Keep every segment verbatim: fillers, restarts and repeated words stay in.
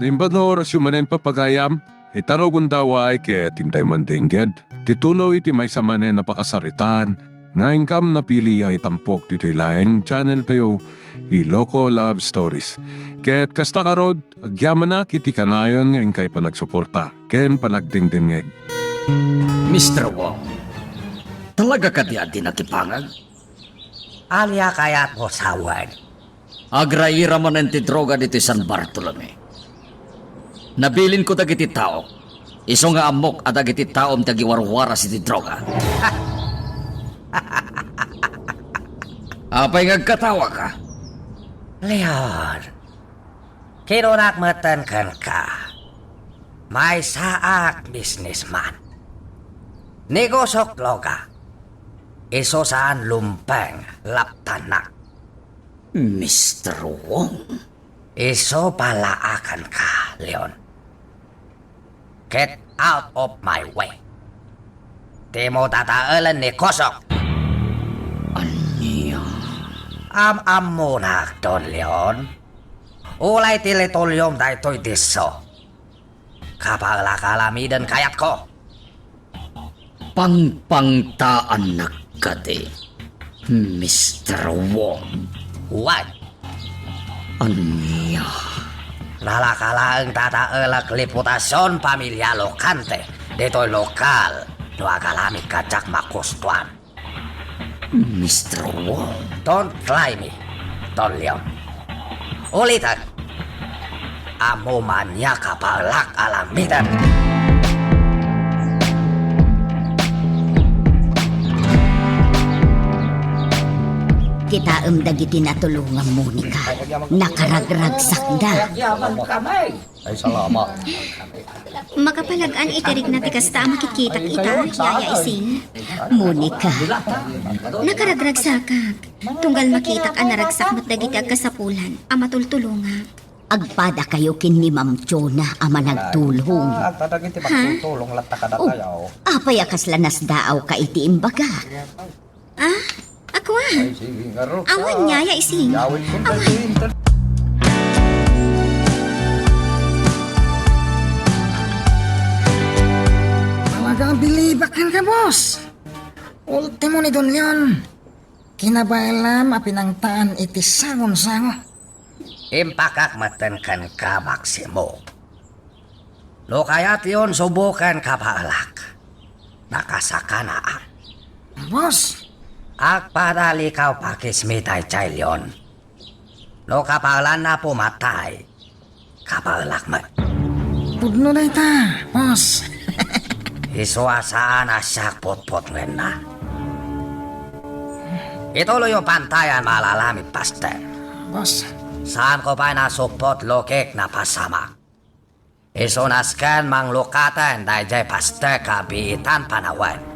Imbag nga orasyo manen, papagayam, ita nga gundaway ket intay mandengged ti tuloy ti maysa manen a pakasaritaan nga inkam napili a itampok ditoy laeng channel tayo, Iloko Love Stories. Ket kasta ngarud, agyamanak iti kanayon nga inkay panagsuporta ken panagdengdengngeg. Mister Wong, talaga kadi a di nakipangag? Ania kayatmo sawen? Agraira manen ti droga ditoy San Bartolome. Nabilinko dagiti tao. Isu nga ammok a dagiti taom ti agiwarwaras iti droga. Apay nga agkatawaka? Leon, kinunak metten kenka, maysaak businessman. Negosok droga. Isu saan lumpeng laptannak. Mister Wong? Isu palaakanka, Leon. Get out of my way. Dimo dadaelen ni Kosok. Ania? Am-ammonak, Don Leon. Ulay ti litulyom daytoy disso. Kabaelak alamiden kayatko. Pangpangtaannak kadi, Mister Wong? Wen. Ania? Nalaka laeng dadaelak reputasion pamilia Locante ditoy lokal no agaramidka diak makustuan. Mister Wong. Don't try me, Don Leon. Ulitek, ammo man ania kabaelak alamiden. Kitaem dagiti natulongam, Monica. Nakaragragsakda. Ay, salamat. Makapalag-an iti rikna ti kasta a makitkitak ita, Yaya Ising. Monica. Nakaragragsakak. Tunggal makitak a naragsak met dagiti agkasapulan a matultulongak. Agpadakayo ken ni Ma'am Chona a managtulong. Agpadagiti magtultulong latta kadatayo. Oh, apay a kasla nasdaawka iti imbaga? Ah? Ako, ah. Ay, sige, ngarud ka. Awan, Yaya Ising. Yawit ko. Awan. Talagang bilibak ka, boss. Ultimo ni Don Leon. Kinabaelam a pinangtaan iti sangon-sango. Impakak metten kenka, Maximo. No kayatyon suboken kabaelak, nakasakanaak. Boss! Agpadalikaw pakismi daydiay Leon. No kabaelanna pumatay, kabaelak met. Pudno dayta, boss. Isu a saan a siak putputngenna. Ituloyyo pantayan malalamit, Pastor. Boss. Saanko pay nasupot lukik napasamak. Isu nasken manglukaten daydiay pastor a biitan panawen.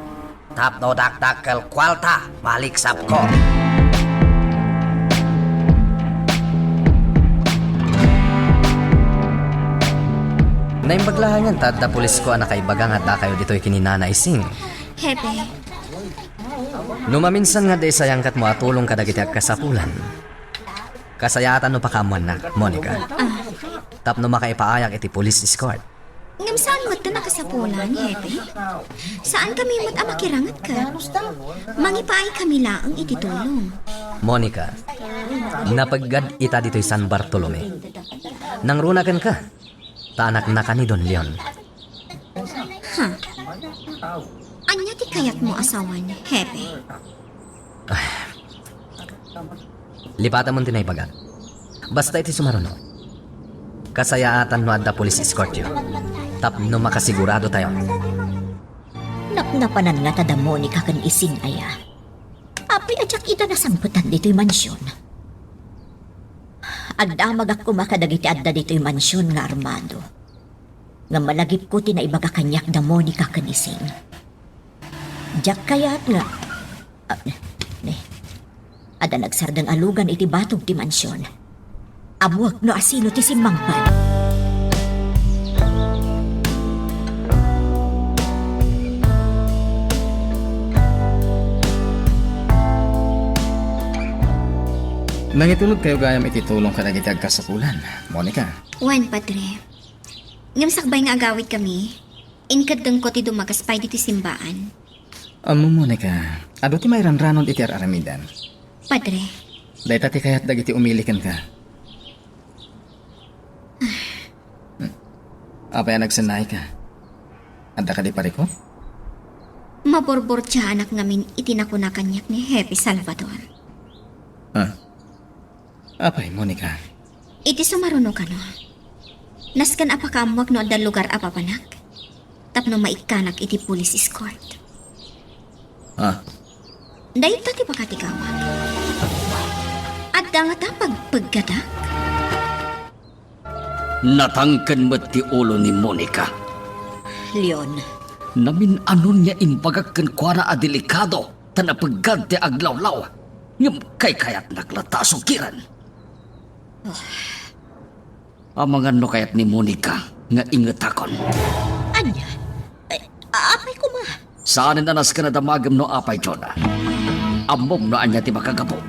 Tapno dakdakkel kuarta, maliksapko. Naimbag laengen ta adda pulisko a nakaibaga nga addakayo ditoy ken ni Nana Ising. Hepe. No maminsan nga adda isayangkatmo a tulong kadagiti agkasapulan, kasayaatan no pakaammoannak, Monica. Ah. Tapno makaipaayak iti police escort. Ngem saan met ta nakasapulan, Hepe? Saan kami met a makiranget ket mangipaay kami laeng iti tulong. Monica, napeggad ita ditoy San Bartolome. Nangruna kenka, ta anaknaka ni Don Leon. Ha? Ania ti kayatmo a sawen, Hepe? Lipatamon ti naibagak. Basta iti sumaruno, kasayaatan no adda police escortyo. Tapno makasigurado tayo. Napnapanan ngata da Monica ken Ising aya? Apay a diak ida nasangpetan ditoy mansion? Agdamagak koma kadagiti adda ditoy mansion nga armado. Ngem malagipko ti naibaga kaniak da Monica ken Ising. Diak kayat nga, ah, ne, adda nagsardeng a lugan iti batog ti mansion. Ammoak no asino ti simmangpet. Nangitulod kayo gayam iti tulong kadagiti agkasapulan, Monica. Wen, Padre. Ngem sakbay nga agawidkami, inkeddengko ti dumagas pay ditoy simbaan. Ammo, Monica, adu ti mairanranon iti ar-aramidan. Padre. Dayta ti kayat dagiti umili kenka. Apay a nagsennaayka? Adda kadi parikut? Maburburtiaanak ngamin iti nakuna kaniak ni Hepe Salvador. Ah. Apay, Monica? Iti sumaruno kano, nasken a pakaammoak no adda lugar a papanak tapno maikkanak iti police escort. Ah. Dayta ti pakatigawak. Adda ngata pagpeggadak? Natangken met ti ulo ni Monica. Leon. Namin-anon nga imbagak kenkuana a delikado ta napeggad ti aglawlaw, ngem kaykayatnak latta a sukiren. Ah. Amangan no kayat ni Monica nga ingetakon. Ania? Eh, apay koma? Saanen a nasken a damagem no apay, Jonah. Ammom no ania ti makagapu.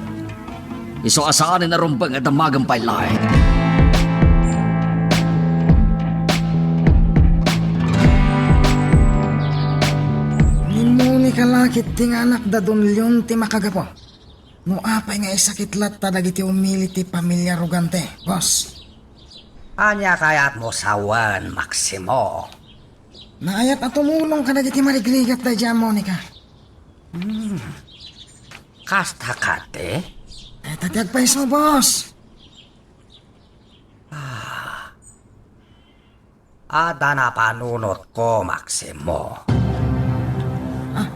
Isu a saanen a rumbeng a damagem pay laeng. Ni Monica la ket ti nga anak da Don Leon ti makagapu. No apay nga isakit latta dagiti umili ti pamilia Rogante, boss? Ania kayatmo sawen, Maximo? Naayat a tumulong kadagiti marigrigat daydiay a Monica. Hmm. Kasta kadi? Eh, ta ti agpayso, boss. Ah. Adda napanunotko, Maximo. Ah,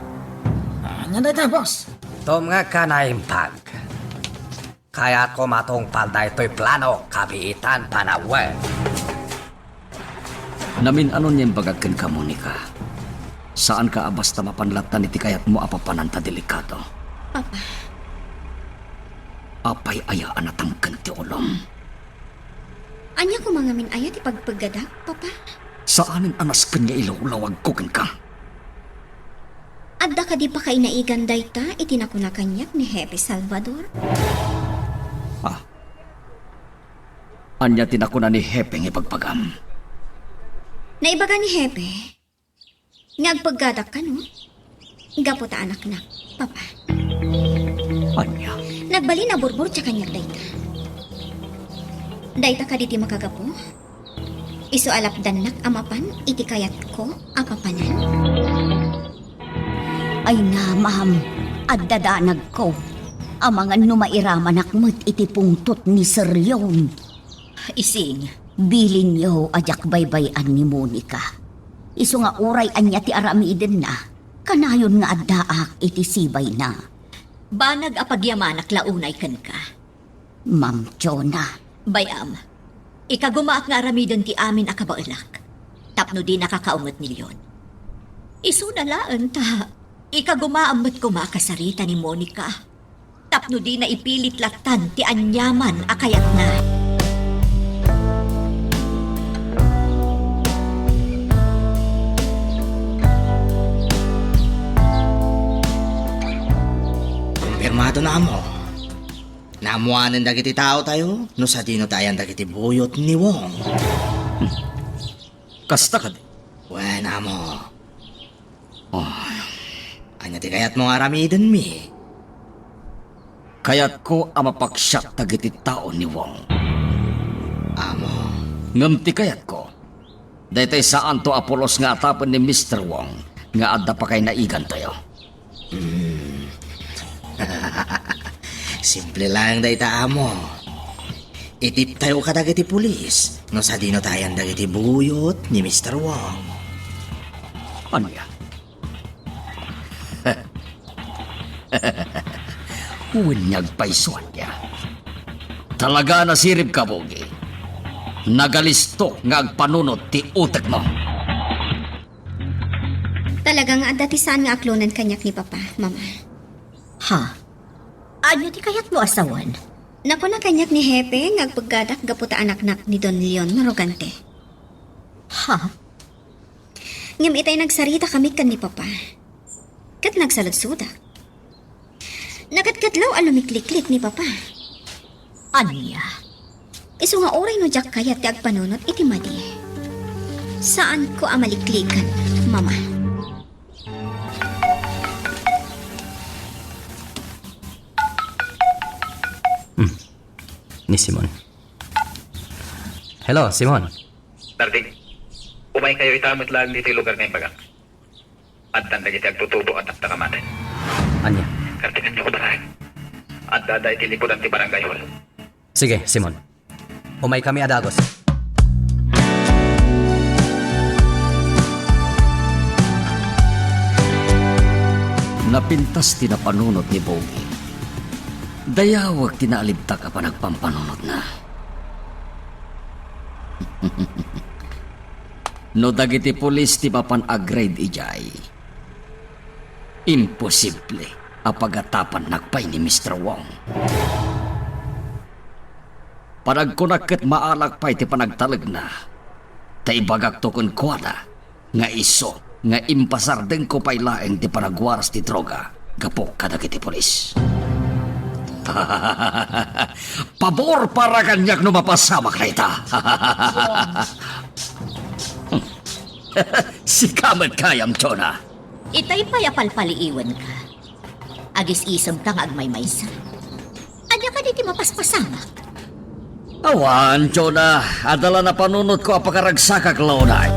ania dayta, boss? Tumngegka naimbag. Kayatko matungpal daytoy plano, Kapitan Panawen. Namin-anon nga imbagak kenka, Monica. Saanka a basta mapan lattan iti kayatmo a papanan ta delikado. Papa. Apay aya a natangken ti ulom? Ania koma ngamin aya ti pagpeggadak, Papa? Saanen a nasken nga ilawlawagko kenka. Adda kadi pakainaigan dayta iti nakuna kaniak ni Hepe Salvador? Ah. Ania ti nakuna ni Hepe nga ibagbagam? Naibaga ni Hepe nga agpeggadak kano gapu ta anaknak, Papa. Ania? Nagbalin a burburtia kaniak dayta. Dayta kadi ti makagapu? Isu a lapdannak a mapan iti kayatko a papanan? Ay na, ma'am, adda danagko. Amangan no mairamanak met iti pungtot ni Sir Leon. Ising. Bilinyo a diak baybay-an ni Monica. Isu nga uray ania ti aramidenna, kanayon nga addaak iti sibayna. Banag a pagyamanak la unay kenka. Ma'am Jonah. Bay-am, ikagumaak nga aramiden ti amin a kabaelak tapno dinaka kaunget ni Leon. Isuna laeng ta ikagumaam met koma a kasarita ni Monica tapno dina ipilit lattan ti aniaman a kayatna. Kumpirmadon, Amo. Naammoanen dagiti taotayo no sadino ti ayan dagiti buyot ni Wong. Kasta kadi? Wen, Amo. Oh. Ania ti kayatmo nga aramidenmi? Kayatko a mapaksiat dagiti tao ni Wong. Amo. Ngem ti kayatko, daytoy saanto a pulos nga atapen ni Mister Wong nga adda pakainaigantayo. Hmm. Simple laeng dayta, Amo. Itiptayo kadagiti pulis no sadino ti ayan dagiti buyot ni Mister Wong. Ania? Wen nga agpayso ania? Talaga a nasirib, kabugi. Nagalisto nga agpanunot ti utekmo. Talaga nga adda ti saan nga aklonen kaniak ni Papa, Mama. Ha? Ania ti kayatmo a sawen? Nakuna kaniak ni Hepe nga agpeggadak gapu ta anaknak ni Don Leon Arrogante. Ha? Ngem itay nagsaritakami ken ni Papa. Ket nagsaludsodak. Nakadkadlaw a lumikliklik ni Papa. Ania? Isu nga uray no diak kayat ti agpanunot iti madi. Saanko a maliklikan, Mama. Hmm. Ni Simon. Hello, Simon. Narding, umaykayo ita met laeng ditoy lugar nga imbagak. Addan dagiti agtutubo a taktakamaten. Ania? Kartenganyo ko, baray. Addada iti lipudan ti barangay hall. Sige, Simon. Umaykami a dagus. Napintas ti napanunot ni Bogey. Dayawek ti naalibtak a panagpampanunotna. No dagiti pulis ti mapan agride idiay, imposible a pagatapannak pay ni Mister Wong. Panagkunak ket maalak pay ti panagtalekna, ta ibagakto kenkuana nga isu nga impasardengko pay laeng ti panagwaras ti droga gapu kadagiti pulis. Pabor para kaniak no mapasamak dayta. Sika met gayam, Jonah. Itay pay a palpaliiwenka. Agis-isemka nga agmaymaysa. Ania kadi ti mapaspasamak? Awan, Jonah. Adda la napanunotko a pakaragsakak la unay.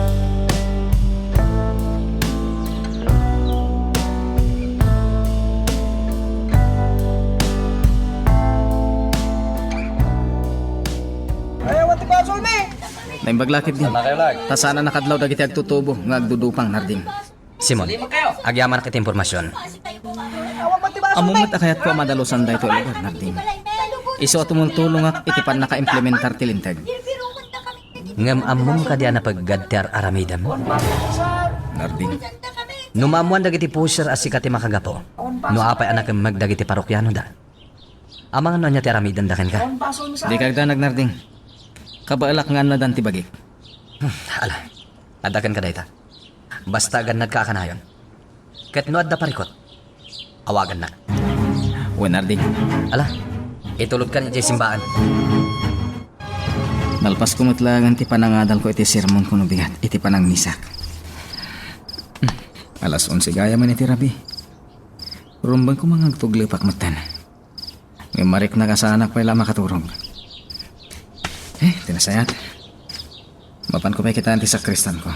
Ayaw ti basolmi! Naimbag la ketdi. Ta saan a nakadlaw dagiti agtutubo nga agdudupang, Narding. Simon, agyamanak iti impormasion. Ammom met a kayatko a madalusan daytoy a lugar, Narding. Isu a tumultulongak iti pannakaimplementar ti linteg. Ngem ammom kadi a napeggad ti ar-aramidem? Narding. No maammoan dagiti pusher a sika ti makagapu, no apay a nakemmeg dagiti parokianoda? Amangan no ania ti aramidenda kenka? Dika agdanag, Narding. Kabaelak nga annadan ti bagik. Hmm, ala. Adda kenka dayta. Basta agannadka a kanayon. Ket no adda parikut, awagannak. Wen, Narding. Ala, itulodkan idiay simbaan. Nalpasko met laengen ti panangadalko iti sermonko no bigat iti panangmisak. Alas onse gayam iti rabii. Rumbengko nga agtuglepak metten. Ngem mariknak a saanak pay la a makaturog. Eh, ti nasayaat. Mapanko pay kitaen ti sakristanko.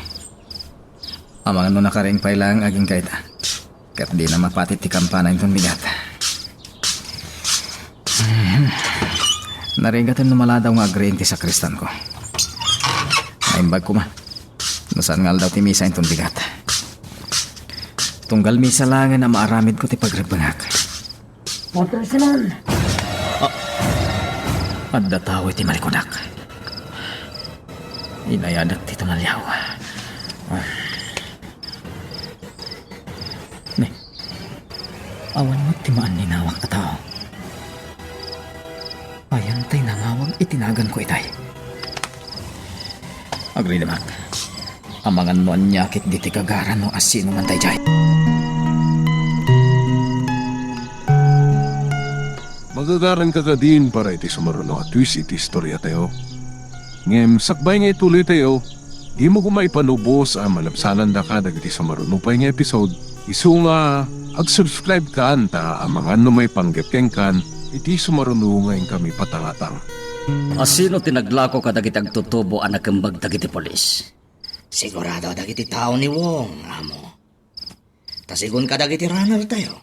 Amangan no nakariing pay laeng agingga ita. Ket dina mapati ti kampana inton bigat. Mhm. Narigaten no maladaw nga agriing ti sakristanko. Naimbag koma no saan nga aldaw ti misa inton bigat. Tunggal misa laengen a maaramidko ti pagrebbengak. Padre Simon! Ah, adda tao iti malikudak. Inayadak ti tumaliaw. Ah. Ne, awan met ti maanninawak a tao. Ayan tay nangawag iti naganko itay. Agridemak. Amangan no ania ketdi ti gagaran no asinoman daydiay. Magagaran ka kadin para iti sumaruno a twist iti istoriatayo. Ngem sakbay nga ituloytayo, dimo koma ipanubos a malabsanandaka dagiti sumaruno pay nga episode. Isu nga ag-subscribe kan ta amangan no maipanggep kenkan iti sumaruno nga inkami patangatang. Asino ti naglako kadagiti agtutubo a nakembag dagiti pulis? Sigurado a dagiti tao ni Wong, amo. Ta sigun kadagiti runner tayo,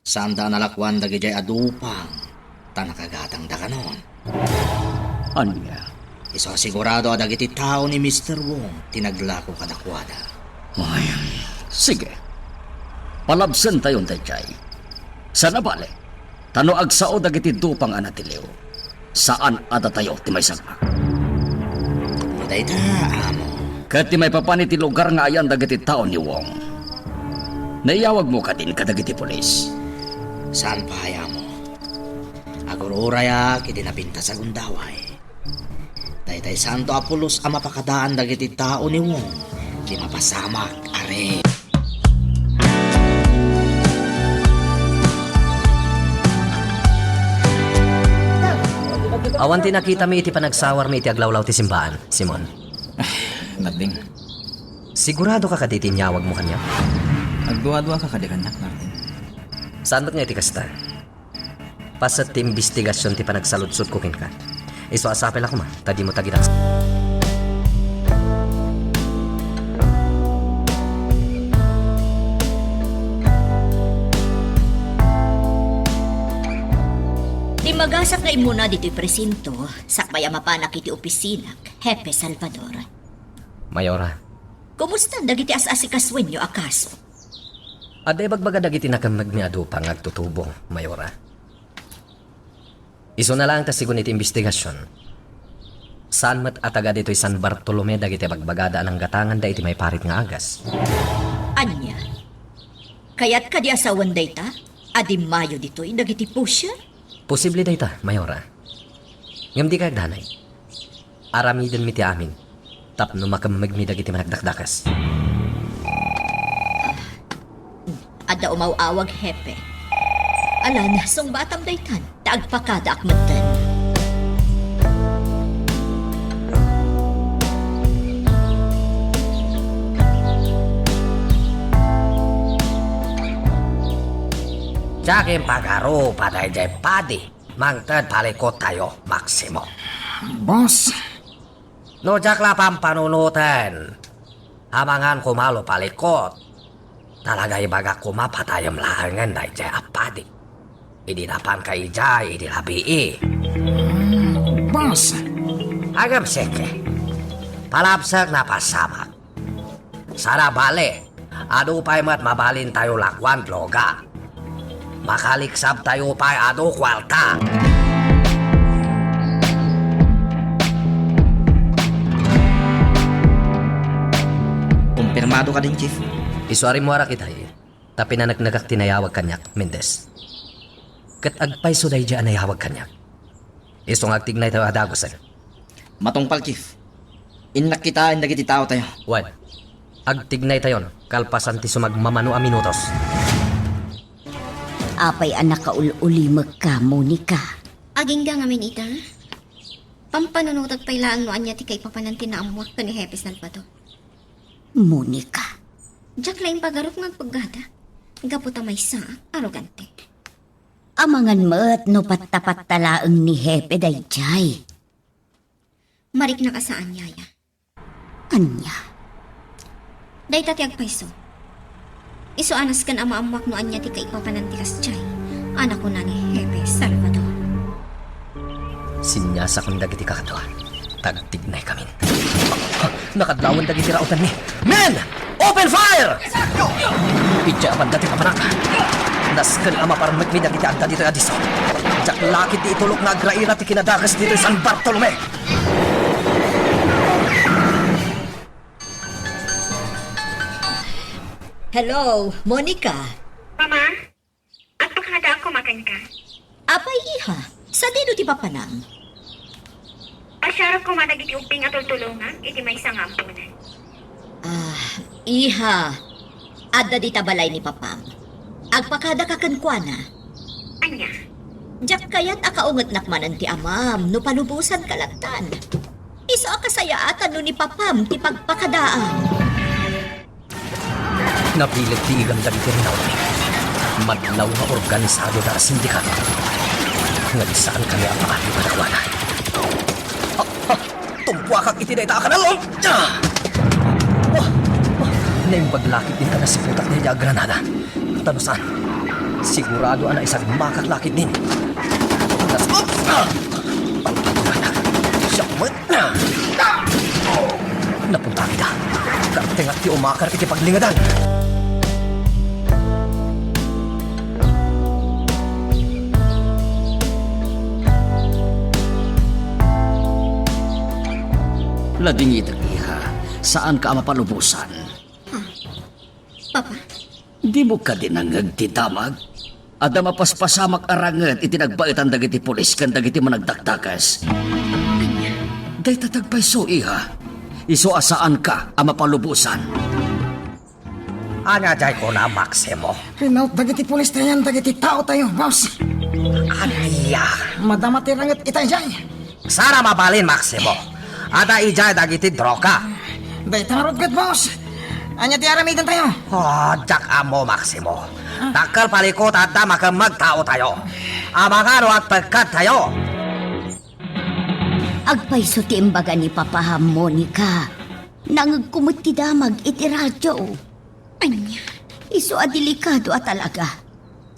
saanda a nalakuan dagidiay a dupang, ta nakagatangda kanon. Ania? Isu a sigurado a dagiti tao ni Mister Wong ti naglako kadakuada. Ay, sige. Palabsentayon daydiay. Sana bale, ta no agsao dagiti dupang a natiliw, saan a datayo ti maisagmak. Dayta, amo. Ket ti maipapan iti lugar nga ayan dagiti tao ni Wong, naiyawagmo kadin kadagiti pulis? Saan pay, amo. Agururayak iti napintas a gundaway. Daytay santo a pulos a mapakadaan dagiti tao ni Wong ti mapasamak a rey. Awan ti nakitami iti panagsawarmi iti aglawlaw ti simbaan, Simon. Martin. Sigurado ka kadi ti inyawagmo kaniak? Agduadua ka kadi kaniak, Martin? Saan met nga iti kasta? Paset ti imbestigasion ti panagsaludsodko kenka. Isu a sapay la koma ta dimo tagidakes. Dimmagasat nga immuna ditoy presinto, sakbay a mapanak iti opisinak, Hepe Salvador. Mayora. Kumusta dagiti as-asikasuenyo a kaso? Adda ibagbaga dagiti nakemmegmi a dupa nga agtutubo, Mayora. Isuna laeng ta sigun iti imbestigasion, saan met a taga ditoy San Bartolome dagiti bagbagada a nanggatanganda iti maiparit nga agas. Ania? Kayat kadi a sawen dayta a dimmayo ditoy dagiti pusher? Posible dayta, Mayora. Ngem dika agdanay. Aramidenmi ti amin tapno makemmegmi dagiti managdakdakes. Adda umaw-awag, Hepe. Alan, sungbatam daytan, ta agpakadaak metten. Diak impagarupa daydiay padi. Mangted palikuttayo, Maximo. Boss. No diak la pampanunoten, amangan koma lo palikut. Talaga ibagak koma patayem laengen daydiay a padi. Idi napanka idiay idi labii. Boss. Agem seke. Palabsek napasamak. Sara bale, adu pay met mabalintayo lakuan, Loga. Makaliksabtayo pay adu kuarta. Kumpirmado kadin, Chief? Isu a rimmuarak itay, ta pinaneknekak ti nayawag kaniak, Mendez. Ket agpayso daydiay a nayawag kaniak. Isu nga agtignaytayo a dagusen. Matungpal, Chief. Innak kitaen dagiti taotayo. Wen, agtignaytayon kalpasan ti sumagmamano a minutos. Apay a nakaul-ulimekka, Monica? Agingga ngamin ita. Pampanunotek pay laeng no ania ti kaipapanan ti naammoak ken ni Hepe Salvador. Monica. Diak la impagarup nga agpeggada. Gapu ta maysa, arogante. Amangan met no patta-patta laeng ni Hepe daydiay. Mariknak a saan, Yaya. Ania? Dayta ti agpayso. Isu a nasken a maammoak no ania ti kaipapanan ti kasdiay a nakuna ni Hepe Salvador. Siniasakon dagiti kakadua. Tagtignaykamin. Nakadlawen dagiti raotenmi. Men! Open fire! Idiay a banda ti papanak. Nasken a maparmekmi dagiti adda ditoy a disso. Diak la ketdi itulok nga agraira ti kinadakes ditoy San Bartolome. Hello, Monica. Mama? Agpakadaak koma kenka. Apay, iha, sadino ti papanam? Pasiarek koma dagiti ubbing a tultulongam iti maysa nga ammonan. Ah, iha, adda dita balay ni papam. Agpakadaka kenkuana. Ania? Diak kayat a kaungetnak manen ti amam no palubosanka lattan. Isu a kasayaatan no ni papam ti pagpakadaam. Nabileg ti igam dagiti rinautmi. Madlaw nga organisadoda a sindikato. Ngem saankami a paagi kadakuada. Ah, ah, tumpuakak iti dayta a kanal. Ah! Ah! Ah! Naimbag la ketdin ta nasiputak daydiay a granada. Ta no saan, sigurado a naisagmakak la ketdin. Nas-, oops! Ah! Siak met. Napuntak ida. Kartengak ti umakar iti paglingedan. Ladingitek, iha. Saanka a mapalubosan. Ah, Papa? Dimo kadi nangngeg ti damag? Adda mapaspasamak a ranget iti nagbaetan dagiti pulis ken dagiti managdakdakes. Ania? Dayta ti agpayso, iha. Isu a saanka a mapalubosan. Ania diay kuna, Maximo? Rinaut dagiti pulis tayan dagiti taotayo, boss. Ania? Madama ti ranget itay diay. Saan a mabalin, Maximo? Adda idiay dagiti droga. Dayta ngarud ket, boss. Ania ti aramidentayo? Oh, diak ammo, Maximo. Ah. Dakkel paliko ta adda makemmeg taotayo. Amangan no agpegkadtayo. Agpayso ti imbaga ni Papa, Monica. Nangegko met ti damag iti radio. Ania? Isu a delikado a talaga.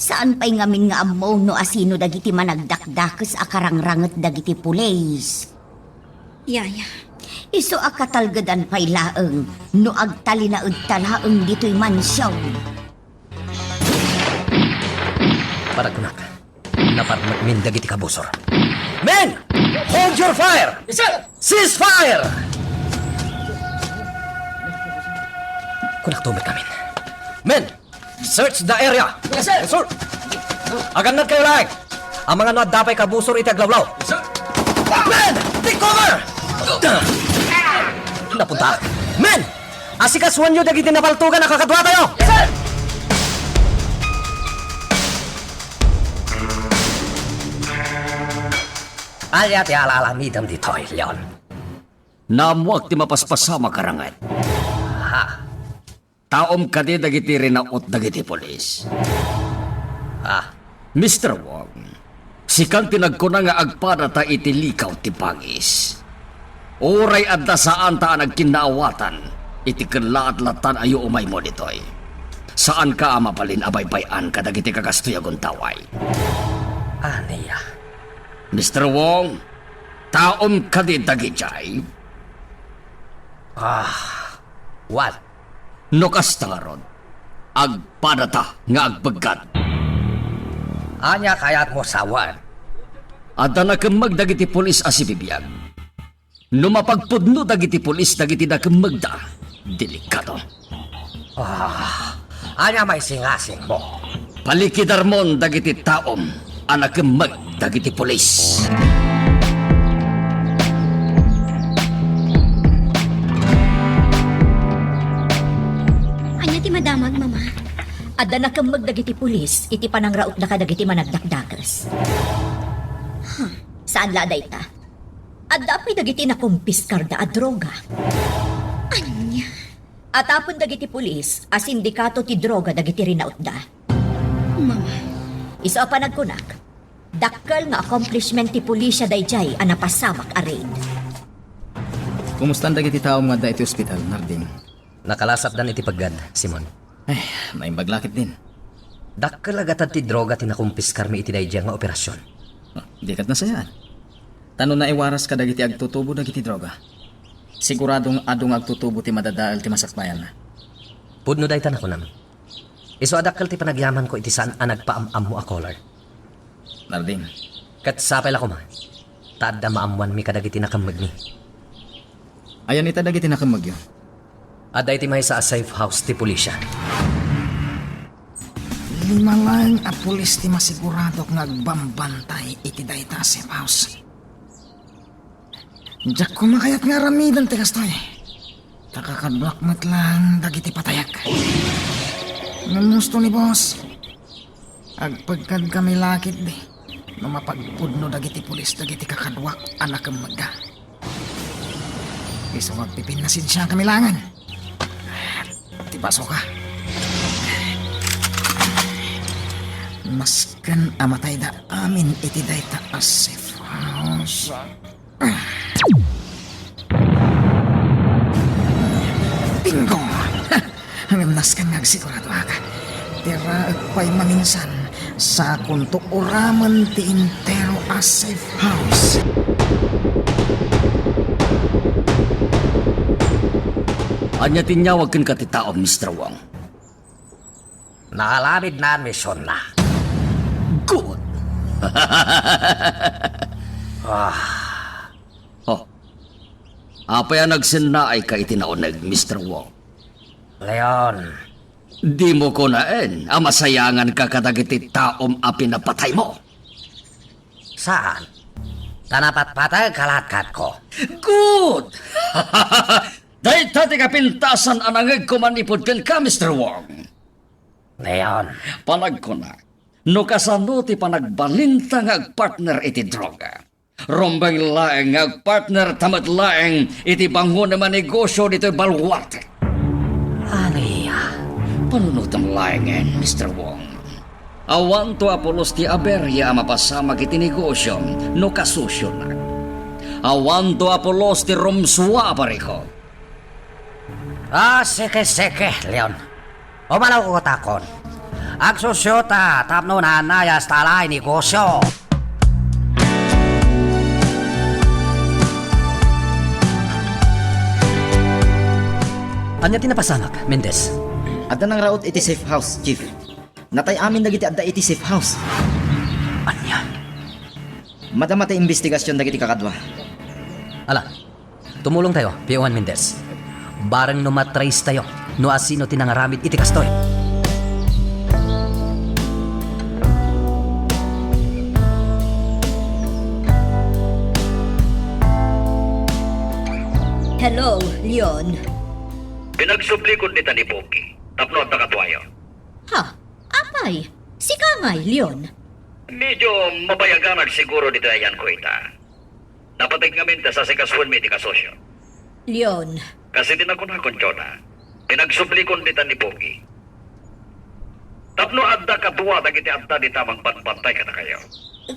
Saan pay ngamin nga ammo no asino dagiti managdakdakes a karangranget dagiti pulis. Yaya. Isu a katalgedan pay laeng no agtalinaedta laeng ditoy mansion. Panagkunak, naparmekmin dagiti kabusor. Men! Hold your fire! Yes, sir! Cease fire! Kunakto met ngamin. Men! Search the area! Yes, sir! Yes, sir! Agannadkayo laeng! Amangan no adda pay kabusor iti aglawlaw. Yes, sir! Men! Take cover! Napunta! Men! Asikasuanyo dagiti napaltogan a kakaduatayo! Yes, sir! Ania ti ala-alamidem ditoy, Leon? Naammoak ti mapaspasamak a ranget. Ha? Taom kadi dagiti rinaut dagiti pulis. Ah. Mister Wong, sikan ti nagkuna nga agpadata iti likaw ti bangis. Uray adda saanta a nagkinnaawatan iti kellaat latta a yuumaymo ditoy. Saanka a mabalin a baybay-an kadagiti kakastoy a gundaway. Ania? Mister Wong, taom kadi dagidiay? Ah, what? No kasta ngarud, agpadata nga agbeggad. Ania kayatmo sawen? Adda nakemmeg dagiti pulis a sibibiag. No mapagpudno dagiti pulis dagiti nakemmegda, delikado. Ah, ania maisingasingmo? Palikidarmon dagiti taom a nakemmeg dagiti pulis. Ania ti madamag, Mama? Adda nakemmeg dagiti pulis iti panangrautda kadagiti managdakdakes. Huh, saan la a dayta? Adda pay dagiti nakumpiskarda a droga. Ania? Atapon dagiti pulis a sindikato ti droga dagiti rinautda. Mama. Isu a panagkunak, dakkel nga accomplishment ti pulisia daydiay a napasamak a raid. Kumustan dagiti taom nga adda iti ospital, Narding? Nakalasapdan iti peggad, Simon. Ay, naimbag la ketdin. Dakkel a gatad ti droga ti nakumpiskarmi iti daydiay nga operasion. Ah, di ket nasayaat. Ta no naiwaras kadagiti agtutubo dagiti droga, siguradong adu nga agtutubo ti madadael ti masakbayanna. Pudno dayta nakunam. Isu a dakkel ti panagyamanko iti saan a nagpaam-ammo a caller. Narding. Ket sapay la koma, ta adda maammoanmi kadagiti nakemmegmi. Ayan ita dagiti nakemmegyo? Adda iti maysa a safe house ti pulisia. Lima laeng a pulis ti masiguradok nga agbambantay iti dayta a safe house. Diak koma kayat nga aramiden ti kastoy. Ta kakaduak met laeng dagiti patayak. Ngem husto ni boss, agpeggad kami la ketdi no mapagpudno dagiti pulis dagiti kakaduak a nakemmegda. Isu nga agpipinnasensia kami laengen. Ti basoka. Nasken a matayda amin iti dayta a safe house. Bingo! Ngem nasken nga agsiguradoak. Ti raek pay maminsan, sakonto uramen ti entero a safe house. Ania ti inyawag kenka ti tao, Mister Wong? Naaramidna a misionna. Good! Ah. Oh. Apay a nagsennaayka iti nauneg, Mister Wong? Leon. Dimo kunaen a masayanganka kadagiti taom a pinapataymo? Saan? Ta napatpatayka latkatko. Good! Dayta ti kapintasan a nangegko manipud kenka, Mister Wong. Leon. Panagkunak, no kasano ti panagbalinta nga agpartner iti droga? Rumbeng laeng nga agpartner ta met laeng iti bangonem a negosyo ditoy baluarte. Ania, panunotem laengen, Mister Wong. Awanto a pulos ti aberia a mapasamak iti negosyom no kasosyona. Awanto a pulos ti rumsua a parikut. Ah, seke, seke, Leon. Umalaw ko takon. Agsosyota tapno naanayas ta alay negosyo. Ania ti napasamak, Mendez? Adda nangraot iti safe house, Chief. Natay amin dagiti adda iti safe house. Ania? Madama ti imbestigasion dagiti kakadua. Ala, tumulongtayo, P O one Mendez. Bareng no matracetayo no asino ti nangaramid iti kastoy. Hello, Leon. Pinagsublikon dita ni Pogi tapno adda kaduayo. Ha? Apay, sika ngay, Leon? Medyo mabayaganak siguro ditoy ayanko ita. Napateg ngamin ta sasikasoenmi ti kasosyo. Leon. Kasi ti nakunakon, Jonah, pinagsublikon dita ni Pogi. Tapno adda kadua dagiti adda dita mangbantay kadakayo.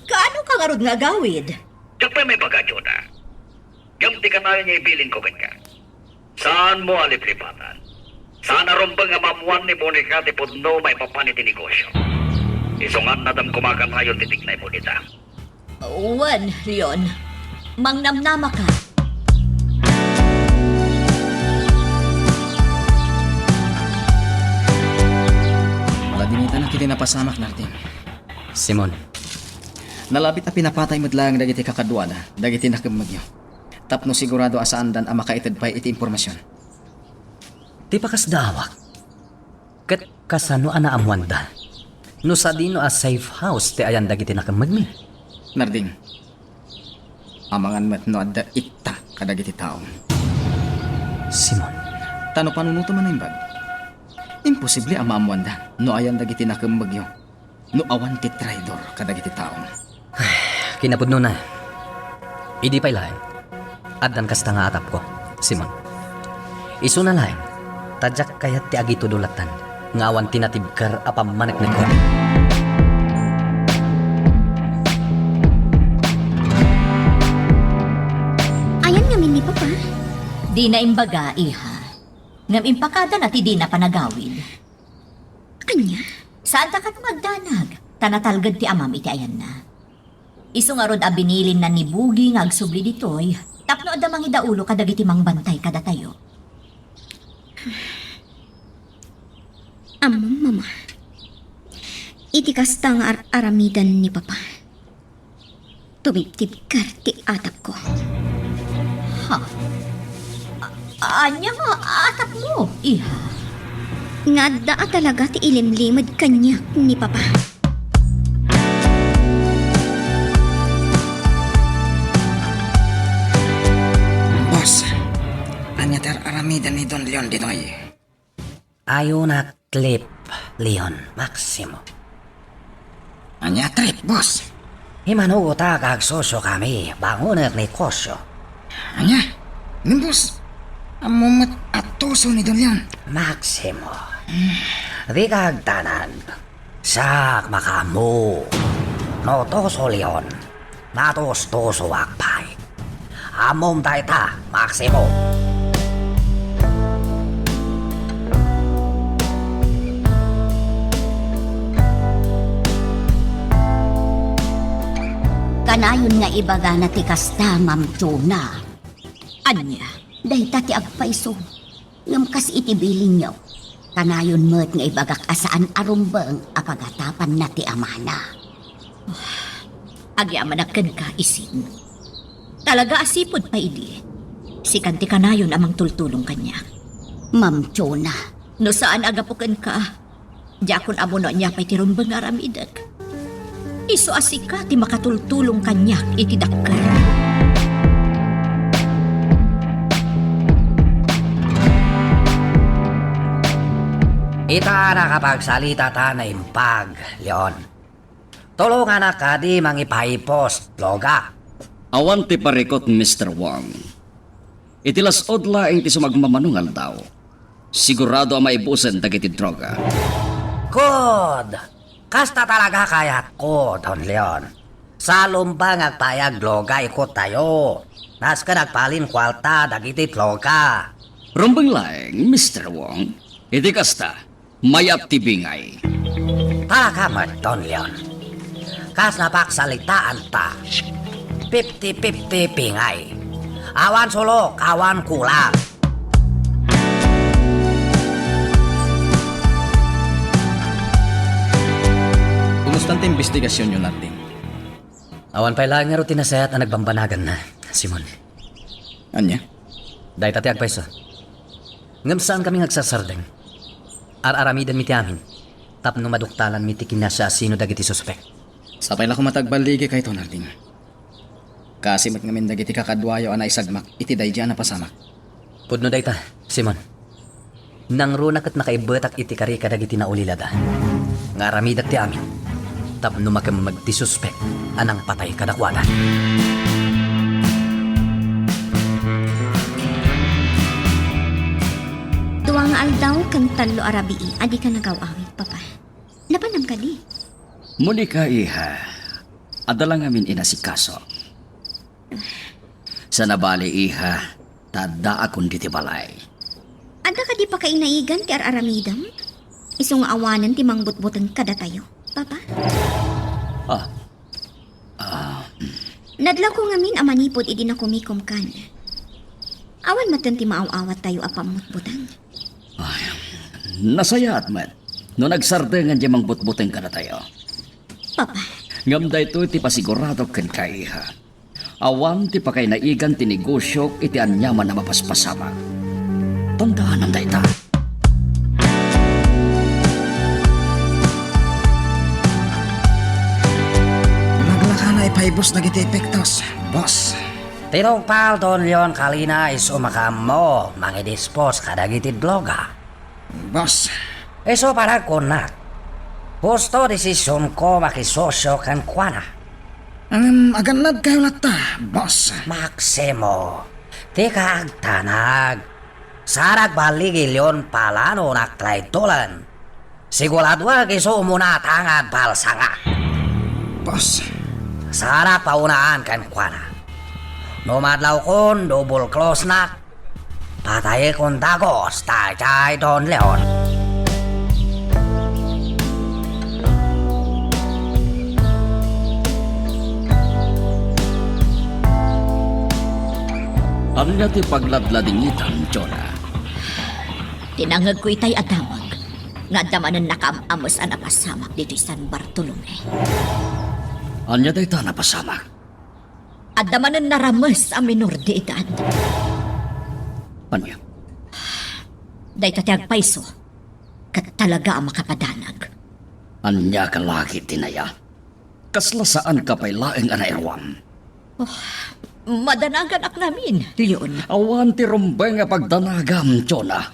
Kaano ka ngarud nga agawid? Diak pay maibaga, Jonah. Ngem ti kanayon nga ibilinko kenka. Saanmo a liplipatan. Saan a rumbeng a maammoan ni Monica ti pudno maipapan iti negosyo. Isu ngarud, adda koma a kanayon ti tignaymo dita. Wen, Leon. Mangnamnamaka. Madinitanak iti napasamak, Nardin. Simon. Nalabit a pinapatay met laeng dagiti kakaduada, dagiti nakemmegyo. Tapno sigurado a saandan a makaited pay iti impormasion. Ti pakasdaawak, ket kasano a naammoanda no sadino a safe house ti ayan dagiti nakemmegmi? Narding, amangan met no adda itta kadagiti taom. Simon. Ta no panunotem a naimbag, imposible a maammoanda no ayan dagiti nakemmegyo no awan ti traidor kadagiti taom. Kinapudnona, idi pay laeng, addan kasta nga atapko, Simon. Isuna laeng, ta diak kayat ti agitudo lattan nga awan ti natibker a pammaneknekko. Ayan ngamin ni Papa? Dina imbaga, iha. Ngem impakadana ti dina panagawid. Ania? Saanta kano nga agdanag, ta natalged ti amam iti ayanna. Isu ngarud a binilinna ni Bugi nga agsubli ditoy tapno adda mangidaulo kadagiti mangbantay kadatayo. Ammom, Mama, iti kasta nga ar-aramidan ni Papa, tumibtibker ti atapko. Ha? A-, ania nga atapmo, iha? Nga adda a talaga ti ilimlimed kaniak ni Papa. Boss, ania ti ar-aramidan ni Don Leon ditoy? Ayonak lip, Leon Maximo. Ania trip, boss? Imanugotak a agsosyokami, bangonek negosyo. Ania? Ngem, boss, ammom met a tuso ni Don Leon. Maximo, dika agdanag. Siak makaammo. No tuso Leon, natustusoak pay. Ammom dayta, Maximo. Kanayon nga ibagana ti kasta, Ma'am Jonah. Ania? Dayta ti agpayso. Ngem kas iti bilinyo, kanayon met nga ibagak a saan a rumbeng a pagatapanna ti amana. Agyamanak kenka, Isin. Talaga a sipud pay idi. Sikan ti kanayon a mangtultulong kaniak. Ma'am Jonah. No saan a gapu kenka, diakon ammo no ania pay ti rumbeng nga aramidek. Isu a sika ti makatultulong kaniak iti dakkel. Ita a nakapagsalita ta naimbag, Leon. Tulonganak kadi mangipaipos, Loga. Awan ti parikut, Mister Wong. Iti las-ud laeng ti sumagmamano nga aldaw, sigurado a maibusen dagiti droga. Kud! Kasta talaga kayatko, Don Leon. Salumbang nga agpayag droga ikuttayo. Nasken agbalin kuarta dagiti droga. Rumbeng laeng, Mister Wong. Iti kasta, mayat ti bingay. Talaga met, Don Leon. Kas napagsalitaanta, fifty fifty bingay. Awan sulok, awan kulang. Kumusta ti imbestigasionyo, Narding? Awan pay laeng ngarud ti nasayaat a nagbambanaganna, Simon. Ania? Dayta ti agpayso. Ngem saankami nga agsasardeng. Ar-aramidenmi ti amin tapno maduktalanmi ti kinasiasino dagiti suspek. Sapay la koma ta agballigikayto, Narding. Kaasi met ngamin dagiti kakaduayo a naisagmak iti daydiay a napasamak. Pudno dayta, Simon. Nangruna ket nakaibbetak iti kari kadagiti naulilada nga aramidek ti amin tapno makemmeg ti suspek a nangpatay kadakuada. Dua nga aldaw ken tallo a rabii a dika nagaw-awit, Papa. Napannam kadi? Monica, iha, adda la ngamin inasikaso. Saan a bale, iha, ta addaakon ditoy balay. Adda kadi pakainaigan ti ar-aramidem? Isu nga awanen ti mangbutbuteng kadatayo, Papa? Ah. Ah. Nadlawko ngamin a manipud idi nakumikom kan. Awan metten ti maaw-awattayo a pammutbuteng. Ay, nasayaat met no nagsardengen diay mangbutbuteng kadatayo. Papa. Ngem daytoy ti pasigurado kenka, iha. Awan ti pakainaigan ti negosiok iti aniaman a mapaspasamak. Tandaanam dayta. Naglakana ipaibus dagiti epektos, boss. Tinungpal, Don Leon, kalina isu makaammo mangidispos kadagiti droga. Boss. Isu panagkunak, husto desisionko makisosio kenkuana. Ngem agannadkayo latta, boss. Maximo, dika agtanag. Saan a agbaligi Leon Palano nga traidoren. Siguradoek isu umuna ta nga agbalsangak. Boss. Saan a paunaan kenkuana. No madlawkon, double cross-nak. Patayekon dagus, daydiay Don Leon. Ania ti pagladladingitam, Jonah? Ti nangngegko itay a damag nga adda manen nakaam-ames a napasamak ditoy San Bartolome. Ania dayta a napasamak? Adda manen narames a minor de edad. Ania? Dayta ti agpayso, ket talaga a makapadanag. Ania ka lagi ti naya? Kasla saanka pay laeng a nairuam? Oh, madanaganak ngamin, Leon. Awan ti rumbeng a pagdanagam, Jonah.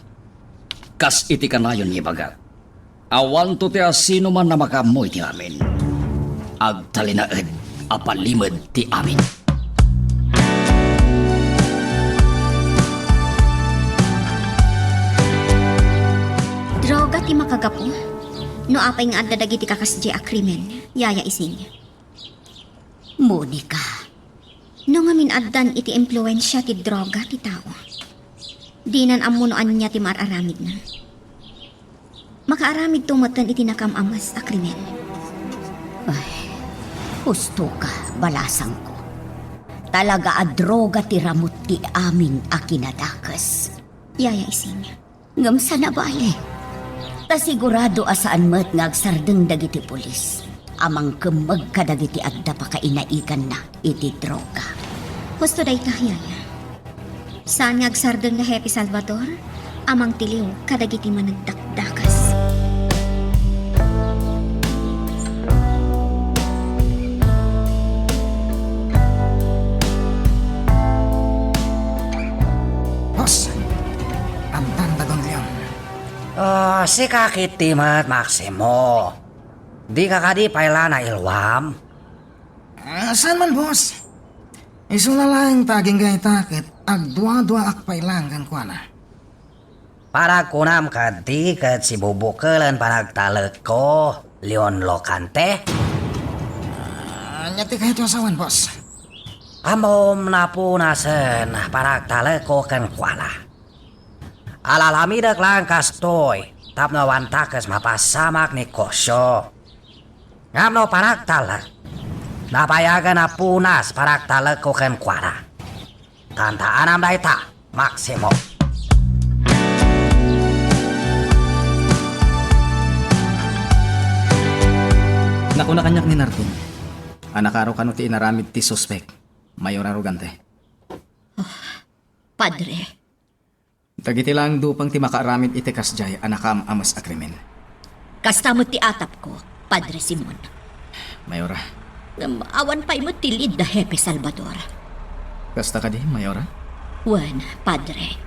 Kas iti kanayon nga ibagak, awanto ti asinoman a makaammo iti amin. Agtalinaed a palimed ti amin. Droga ti makagapu? No apay nga adda dagiti kakasdiay a krimen, Yaya Ising? Monica. No ngamin addan iti impluensia ti droga ti tao, dinan ammo no ania ti maar-aramidna. Makaaramidto metten iti nakaam-ames a krimen. Ay, husto ka, balasangko. Talaga a droga ti ramut ti amin a kinadakes. Yaya Ising. Ngem saan a bale. Ta sigurado a saan met nga agsardeng dagiti pulis a mangkemmeg kadagiti adda pakainaiganna iti droga. Husto dayta, Yaya. Saan nga agsardeng ni Hepe Salvador a mangtiliw kadagiti managdakdakas. Boss, addan da Don Leon. Ah, sika ketdi met, Maximo. Dika kadi pay la nairuam? Ah, saan man, boss? Isuna laeng ta agingga ita ket agduaduaak pay laeng kenkuana. Panagkunam kadi ket sibubukelen panagtalekko, Leon Locante? Ah, ania ti kayatyo a sawen, boss? Ammom, napunasen panagtalekko kenkuana. Alalamidek laeng kastoy tapno awan dakes mapasamak ni Kosyo. Ngem no panagtalek, nabayagen a punas panagtalekko kenkuana. Tantaanam dayta, Maximo. Nakuna kaniak ni Nardin a nakaro kano ti inaramid ti suspek, Mayor Arrogante. Padre. Dagiti laeng dupeng ti makaaramid iti kasdiay a nakaam-ames a krimen. Kasta met ti atapko, Padre Simon. Mayora. Ngem awan pay met ti lead da Hepe Salvador. Kasta kadi, Mayora? Wen, Padre.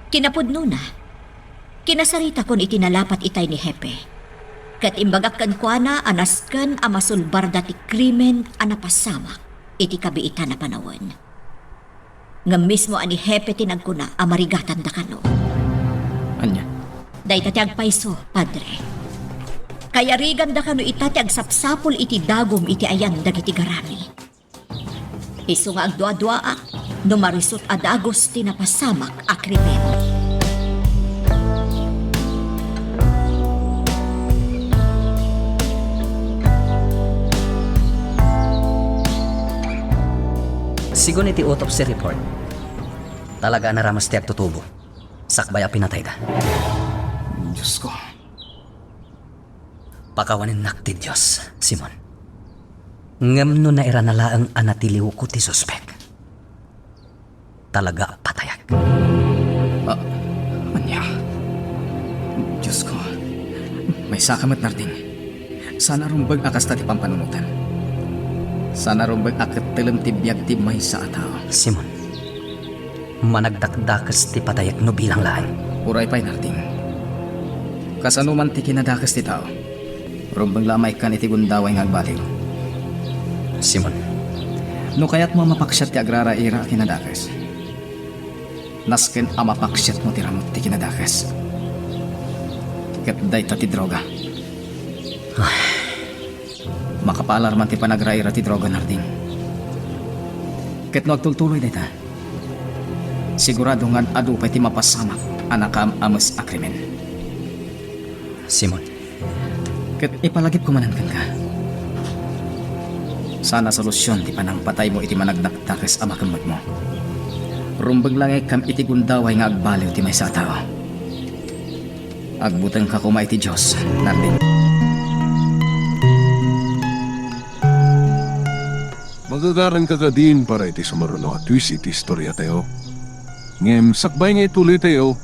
Kinapudnona, kinasaritakon iti nalapat itay ni Hepe. Ket imbagak kenkuana a nasken a masulbarda ti krimen a napasamak iti kabiitan a panawen. Ngem mismo a ni Hepe ti nagkuna a marigatanda kano. Ania? Dayta ti agpayso, Padre. Kayariganda kano ita ti agsapsapul iti dagum iti ayan dagiti garami. Isu nga agduaduaak no marisut a dagus ti napasamak a krimen. Sigun iti autopsy report, talaga a narames ti agtutubo. Sakbay a pinatayda. Diosko. Pakawanennak ti Dios, Simon. Ngem no nairana laeng a natiliwko ti suspek, talaga a patayak. Ah, ania? Diosko, maysaka met, Nardin. Saan a rumbeng a kasta ti pampanunotem. Saan a rumbeng a kettelem ti biag ti maysa a tao. Simon, managdakdakes ti patayek no bilang laeng. Uray pay, Nardin. Kasano man ti kinadakes ti tao? Rumbeng la a maikkan iti gundaway nga agbaliw. Simon. No kayatmo a mapaksiat ti agraraira a kinadakes, nasken a mapaksiatmo ti ramut ti kinadakes. Ket dayta ti droga. Ay. Makapaalarman ti panagraira ti droga, Nardin. Ket no agtultuloy dayta, sigurado nga ad-adu pay ti mapasamak a nakaam-ames a krimen. Simon. Ket ipalagipko manen kenka. Saan a solusion ti panangpataymo iti managdakdakes a makemmegmo. Rumbeng la nga ikkam iti gundaway nga agbaliw ti maysa a tao. Agbutengka koma iti Dios, Nardin. Magagaranka kadin para iti sumaruno a twist iti istoriatayo. Ngem sakbay nga ituloytayo,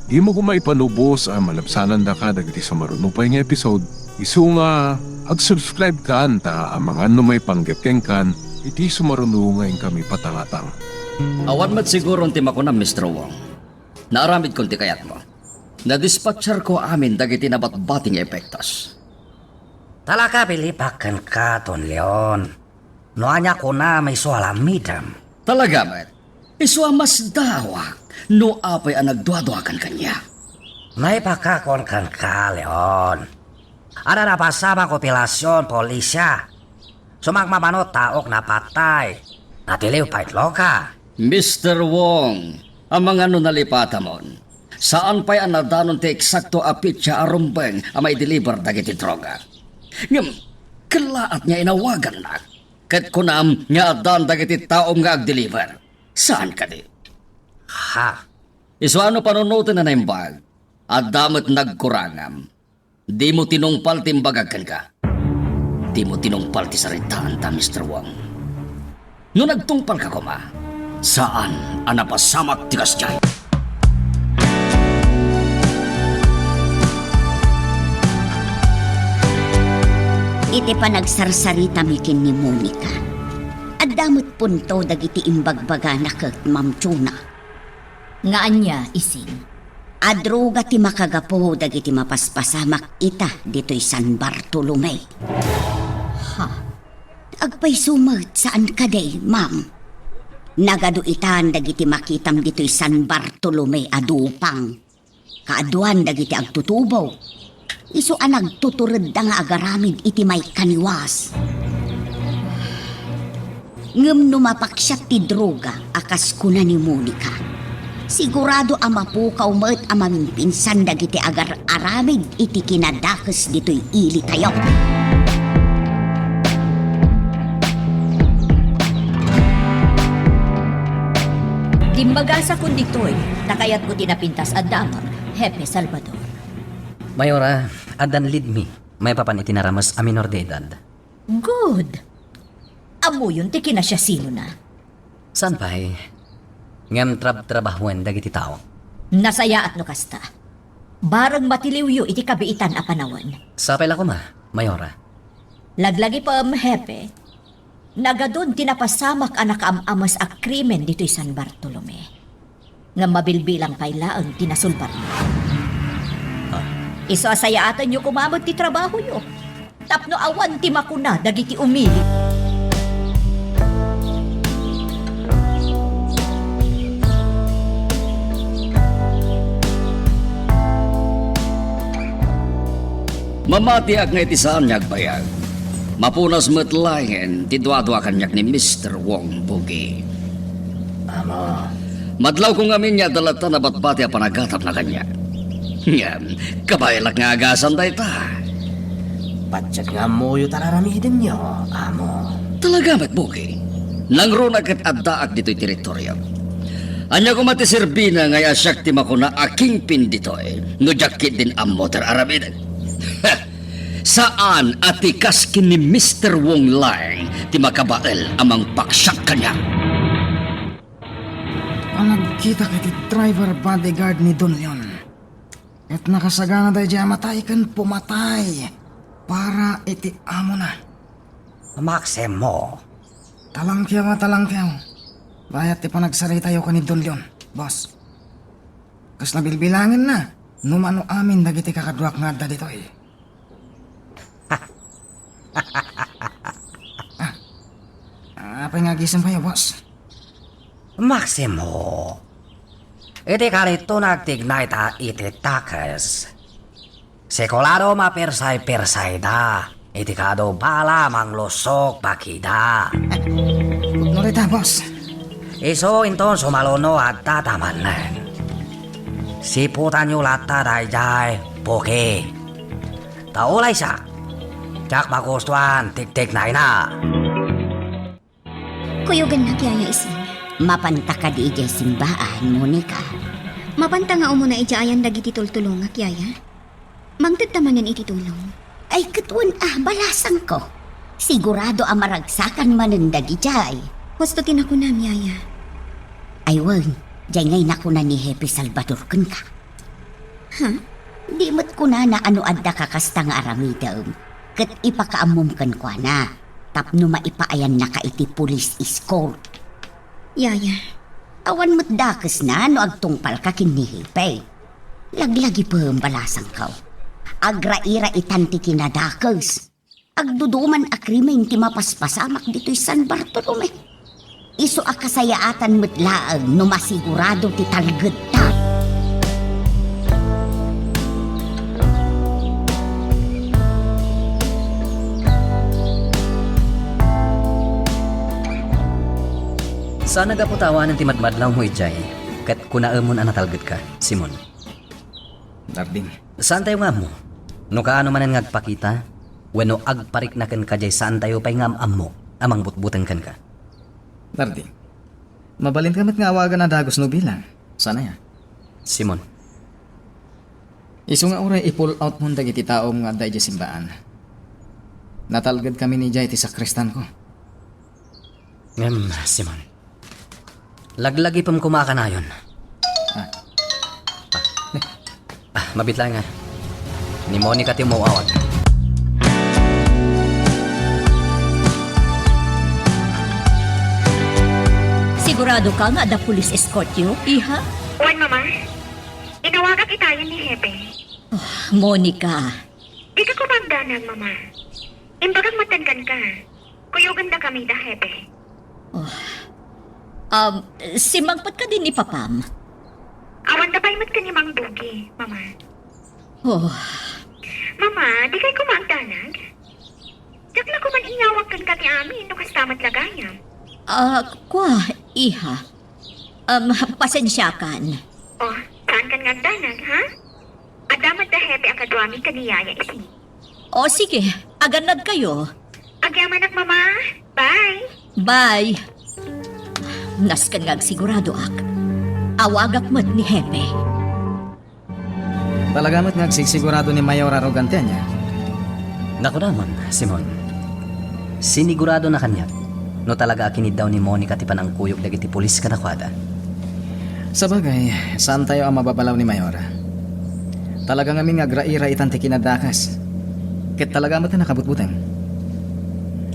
dimo koma ipanubos a malabsanandaka dagiti sumaruno pay nga episode. Isu nga, ag-subscribe kan ta amangan no maipanggep kenkan iti sumaruno nga inkami patangatang. Awan met siguron ti makunam, Mister Wong. Naaramidkon ti kayatmo. Nadispatcherko amin dagiti nabatbati nga epektos. Talaga, bilibak kenka, Don Leon. No ania kunam, isu a lamidem. Talaga met, isu a masdaawak no apay a nagduaduakan kaniak. Naibagakon kenka, Leon. Adda napasamak operasyon polisia. Sumagmamano, taok napatay. Natiliw pay ti droga. Mister Wong, amangan no nalipatamon. Saan pay a nadanon ti eksakto a petsa a rumbeng a maideliver dagiti droga. Ngem, kellaat nga inawagannak. Ket kunam nga addan dagiti taom nga agdeliver. Saan kadi? Ha? Isu a no panunoten a naimbag, adda met nagkurangam. Dimo tinungpal ti imbagak kenka. Dimo tinungpal ti saritaanta, Mister Wong. No nagtungpalka koma, saan a napasamak ti kasdiay. Iti panagsarsaritami ken ni Monica, adda met punto dagiti imbagbagana ket Ma'am Chona. Nga ania, Ising? A droga ti makagapu dagiti mapaspasamak ita ditoy San Bartolome. Ha? Agpayso met, saan kadi, ma'am? Nagadu itan dagiti makitam ditoy San Bartolome a dupang. Kaaduan dagiti agtutubo. Isu a nagtuturedda nga agaramid iti maikaniwas. Ngem no mapaksiat ti droga a kas kuna ni Monica, sigurado a mapukaw met a mamimpinsan dagiti agar-aramid iti kinadakes ditoy ilitayo. Dimmagasakon ditoy, ta kayatko ti napintas a damag, Hepe Salvador. Mayora, addan lead me maipapan iti narames a minor de edad. Good! Ammoyon ti kinasiasinona. Saan pay? Ngem trabtrabahoen dagiti tao. Nasayaat no kasta. Bareng matiliwyo iti kabiitan a panawen. Sapay la koma, Mayora. Laglagipem, Hepe. Nagadun ti napasamak a nakaam-ames a krimen ditoy San Bartolome. Ngem mabilbilang pay laeng ti nasulbarna. Ah. Isu a sayaatenyo koma met ti trabahoyo. Tapno awan ti makuna dagiti umili. Mamatiak nga iti saanmi agbayag. Mapunas met laengen ti duadua kaniak ni Mister Wong Bugi. Amo. Madlawko ngamin nga adda latta nabatbati a panagatapna kaniak. Ngem, kabaelak nga agasam dayta. Patiek nga ammoyo ti ar-aramidenyo, amo. Talaga met, Bugi. Nangruna ket addaak ditoy teritorio. Ania koma ti serbina nga siak ti makuna a kingpin ditoy no diak ketdin ammo ti ar-aramidek? Saan a ti kas ken ni Mister Wong Lang ti makabael a mangpaksiak kaniak. Panagkitak iti driver bodyguard ni Don Leon. Ket nakasagana daydiay a matay ken pumatay para iti amona. Maximo. Talangkew a talangkew. Bayat ti panagsaritayo ken ni Don Leon, boss. Kas nabilbilangenna, no mano amin dagiti kakaduak nga adda ditoy. Ah, apay nga agisemkayo, boss? Maximo, iti karitto nagtignayta iti takes. Sigurado mapirsay-pirsayda iti kaadu bala manglusok bakida. Pudno dayta, boss. Isu inton sumaluno adda ta manen. Siputanyo latta daydiay, Puki. Ta ulaysa, diak magustuan tigtignayna. Kuyogennak, Yaya Ising. Mapanta kadi idiay simbaan, Monica? Mapanta nga umuna idiay ayan dagiti tultulongak, Yaya. Mangtedta manen iti tulong. Ay, ket wen a, balasangko. Sigurado a maragsakan manen dagidiay. Husto ti nakunam, Yaya. Ay, wen, diay ngay nakuna ni Hepe Salvador kenka. Ha? Di met kunana a no adda ka kasta nga aramidem, ket ipakaammom kenkuana tapno maipaayannaka iti police escort. Yaya. Awan met dakesna no agtungpalka ken ni Hepe. Laglagipem, balasangko. Agraira itan ti kinadakes. Agduduman a krimen ti mapaspasamak ditoy San Bartolome. Isu a kasayaatan met laeng no masigurado ti talgedta. Saan a gapu ta awanen ti madmadlawmo idiay, ket kunaemon a natalgedka, Simon. Narding. Saantayo nga ammo no kaano manen nga agpakita wenno agparikna kenka diay saantayo pay nga am-ammo a mangbutbuteng kenka. Narding, mabalinka met nga awagan a dagus no bilang. Saan aya? Simon. Isu nga uray i-pull out mon dagiti taom nga adda idiay simbaan. Natalgedkamin idiay ti sakristanko. Ngem, Simon, laglagipem koma a kanayon. Ah. Ah, ne. Ah, mabiit laeng, ah. Ni Monica ti umawawag. Sigurado ka nga adda police escortyo, iha? Wen, Mama. Inawagak itayen ni Hepe. Oh, Monica. Dika koma agdanag, Mama. Imbagak metten kenka. Kuyogendakamida, Hepe. Oh. Um, simmangpet kadi ni Papam? Awan da pay met ken ni Mang Dugi, Mama. Oh. Mama, dikay koma agdanag? Diak la koma inyawag kenka ti amin no kasta met la gayam. Ah, kua, iha. Um, pasensiakan. Oh, saankan nga agdanag, ha? Adda met da Hepe a kaduami ken ni Yaya Isi. O sige, agannadkayo. Agyamanak, Mama. Bye. Bye. Nasken nga agsiguradoak. Awagak met ni Hepe. Talaga met nga agsigsigurado ni Mayor a rugan ti ania? Nakunamon, Simon. Siniguradona kaniak no talaga a kiniddaw ni Monica ti panangkuyog dagiti pulis kadakuada. Sabagay, saantayo a mababalaw ni Mayor. Talaga ngamin nga agraira itan ti kinadakas. Ket talaga met a nakabutbuteng.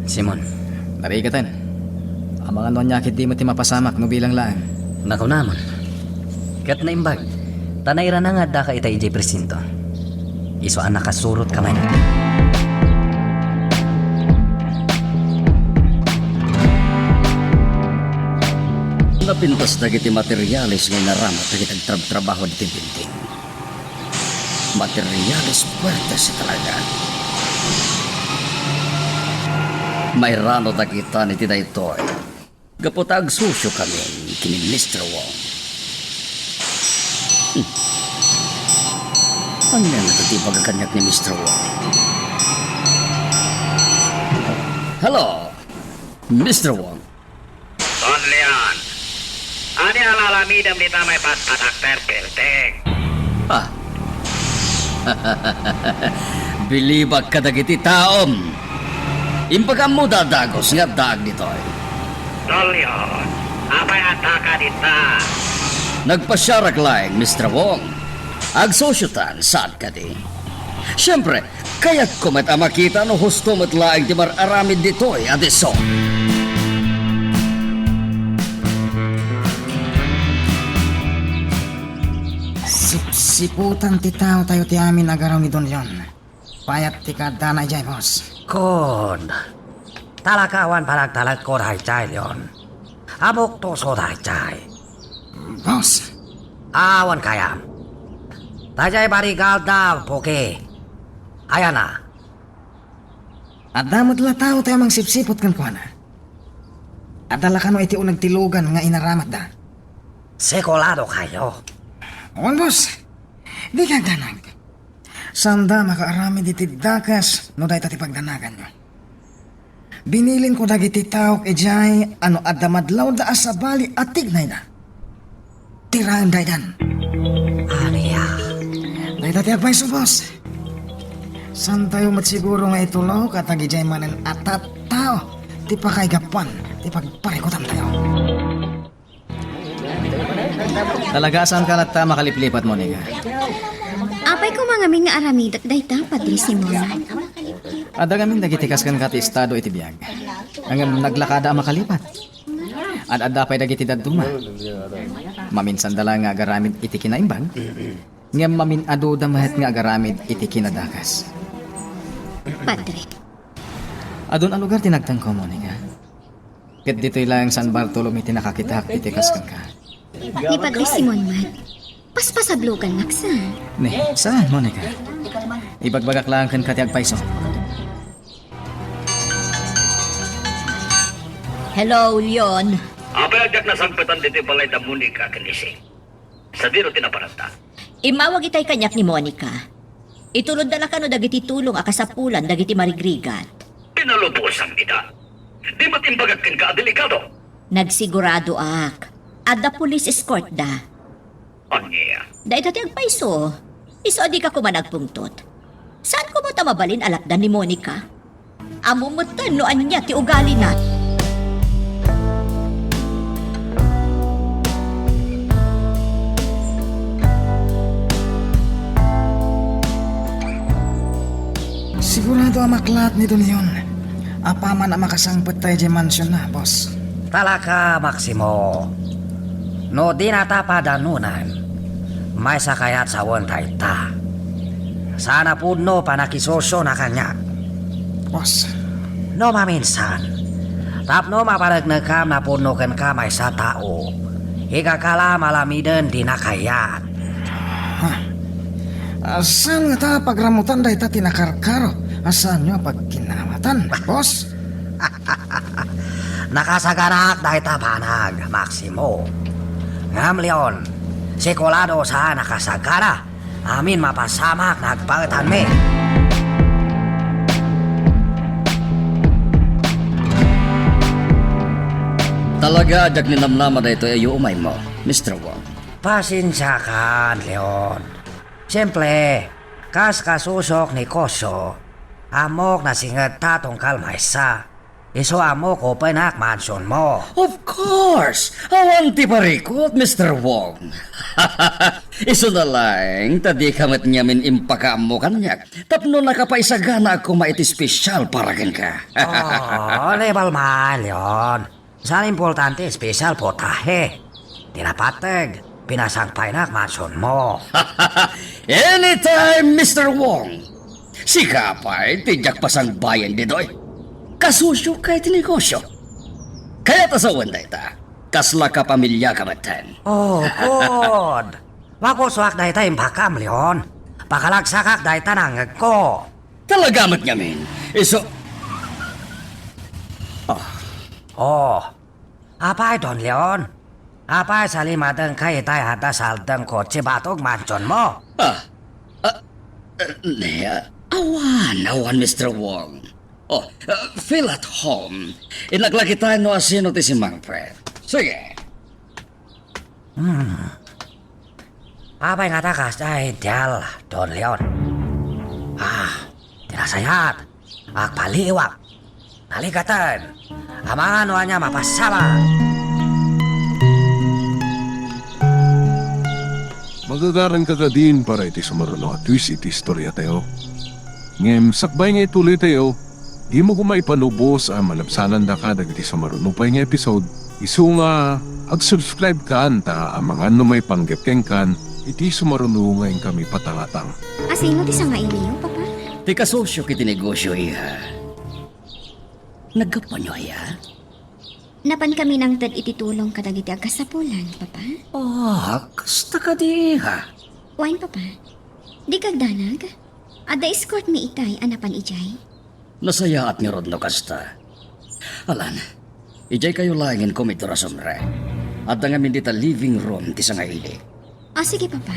Simon. Narigaten. Amangan no ania ketdi met ti mapasamak no bilang laeng. Nakunamon. Ket naimbag, ta nairana nga addaka ita idiay presinto. Isu a nakasurotka met. Napintas dagiti materiales nga inaramat dagiti agtrabtrabaho ditoy building. Materiales fuertes talaga. Mairano dagita iti daytoy. Gapu ta agsosiokamin ken ni Mister Wong. Hmm. Ania nga ti ibaga kaniak ni Mister Wong? Hello, Mister Wong. Don Leon, ania a lalamidem dita maipatkadakta, Piltik? Ah. Bilibak kadagiti taom. Imbagam met a dagus nga addaak ditoy. Don Leon, apay addaka dita? Nagpasiarak laeng, Mister Wong. Agsosiotan, saan kadi? Siempre, kayatko met a makita no husto met laeng ti mar-aramid ditoy a disso. Sipsiputan ti taotayo ti amin a garaw ni Don Leon. Payat ti kaaddana idiay, boss. Kun, talaga awan panagtalekko daydiay, Leon. Amok toso daydiay. Boss. Awan kayam. Daydiay barigada, Pogi. Ayana. Adda met la taotayo a mangsipsiput kenkuana. Adda la kano iti uneg ti lugan nga inaramatda. Sigurado kayo? Wen, boss. Dika agdanag. Saanda makaaramid iti dakas no dayta ti pagdanaganyo. Binilinko dagiti taok idiay a no adda madlawda a sabali a tignayda, tiraenda idan. Ania? Dayta ti agpayso, boss. Saantayo met siguro nga itulok a tagidiay manen a tattao ti pakaigapuan ti pagparikutantayo. Talaga, saanka latta a makaliplipat, Monica? Apay koma ngamin nga aramidek dayta, Padre Simon? Adda ngamin dagiti kas kenka ti estado iti biag. Ngem naglakada a makalipat. Ad-adda pay dagiti dadduma. Maminsanda la nga agaramid iti kinaimbag, ngem mamin-aduda met nga agaramid iti kinadakas. Padre. Adun a lugar ti nagtengko, Monica. Ket ditoy laeng San Bartolome ti nakakitak iti kas kenka. Ni Padre Simon met, paspasablogannak sa. Ne, saan, Monica? Ibagbagak laeng kenka ti agpayso. Hello, Leon. Apay a diak nasangpetan ditoy balay da Monica ken Ising? Sadino ti naparanta? Immawag itay kaniak ni Monica. Itulodda la kano dagiti tulong a kasapulan dagiti marigrigat. Pinalubosan ida. Di met imbagak kenka a delikado. Nagsiguradoak. Adda police escort da. Ania? Dayta ti agpayso. Isu a dika koma nagpungtot. Saan koma ta mabalin a latdan ni Monica? Ammom metten no ania ti ugalina. Sigurado a maklaat ni Don Leon. Apaman a makasangpet tayo diay mansionna, boss. Talaga, Maximo. No dinata padanunan, maysa kayat sawen dayta. Saan a pudno panakisosiona kaniak. Boss. No maminsan, Tapno mapaneknekkam napudno kenka maysa a tao, ikakala malamiden dina kayat. Ha? Saan ngata pagramutan dayta ti nakarkaro a saanyo a pagkinamatan, boss? Nakasaganaak dayta banag, Maximo. Ngem, Leon, sigurado saan a kasagana. Amin mapasamak nga agpaetanmi. Talaga, diak ninamnama daytoy a yuumaymo, Mister Wong. Pasensiakan, Leon. Simple, kas kasusok ni Kosyo, ammok nasingedta tunggal maysa. Isu a ammok upenak mansionmo. Of course! Awan ti parikut, Mister Wong. Isuna laeng ta dika met ngamin impakaammo kaniak tapno nakapaisaganaak koma iti special para kenka. Oh, level man, Leon. Saan importante special putahe. Ti napateg, pinasangpaynak mansionmo. Anytime, Mister Wong. Sika pay ti diak pasangbayen ditoy. Kasusyoka iti negosyo. Kayat a sawen dayta, kasla kapamiliaka metten. Oh, God! Mapusoak dayta impakam, Leon. Pakalagsakak dayta nangngegko. Talaga met ngamin. Isu... Ah. Oh. Apay, Don Leon? Apay, salimadengka itay adda saldeng kotse batok mansionmo? Ah. Ah, eh, ne, awan, awan, Mister Wong. Oh, ah, feel at home. Innak la kita no asino ti simmangpet. Sige. Hmm. Apay ngata kasdiay dial, Don Leon? Ah, ti nasayaat. Agpaliiwak. Naligaten. Amangan no ania mapasamak. Magagaranka kadin para iti sumaruno a twist iti istoriatayo. Ngem sakbay nga ituloytayo, dimo koma ipanubos a malabsanandaka dagiti sumaruno pay nga episode. Isu nga, ag-subscribe kan ta amangan no maipanggep kenkan iti sumaruno nga inkami patangatang. Asino ti sangailiyo, Papa? Ti kasosyok iti negosyo, iha. Naggapuanyo aya? Napankami nangted iti tulong kadagiti agkasapulan, Papa. Ah, kasta kadi, iha? Wen, Papa. Dika agdanag. Adda escortmi itay a napan idiay. Nasayaat ngarud no kasta. Alan, idiaykayo laengen komedor a sumrek. Adda ngamin dita living room ti sangaili. Ah, sige, Papa.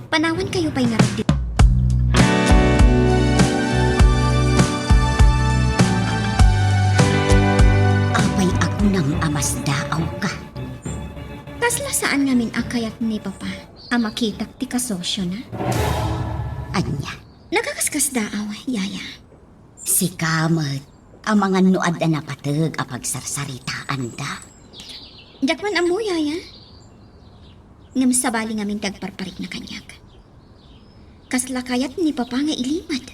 Panawankayo pay ngarud dita. Apay a kunam a masdaawka? Kasla saan ngamin a kayat ni Papa a makitak ti kasosyona? Ania? Nagakaskasdaaw, Yaya. Sika met, amangan no adda napateg a pagsarsaritaanda. Diak man ammo, Yaya. Ngem sabali ngamin ti agparparikna kaniak. Kasla kayat ni Papa nga ilimed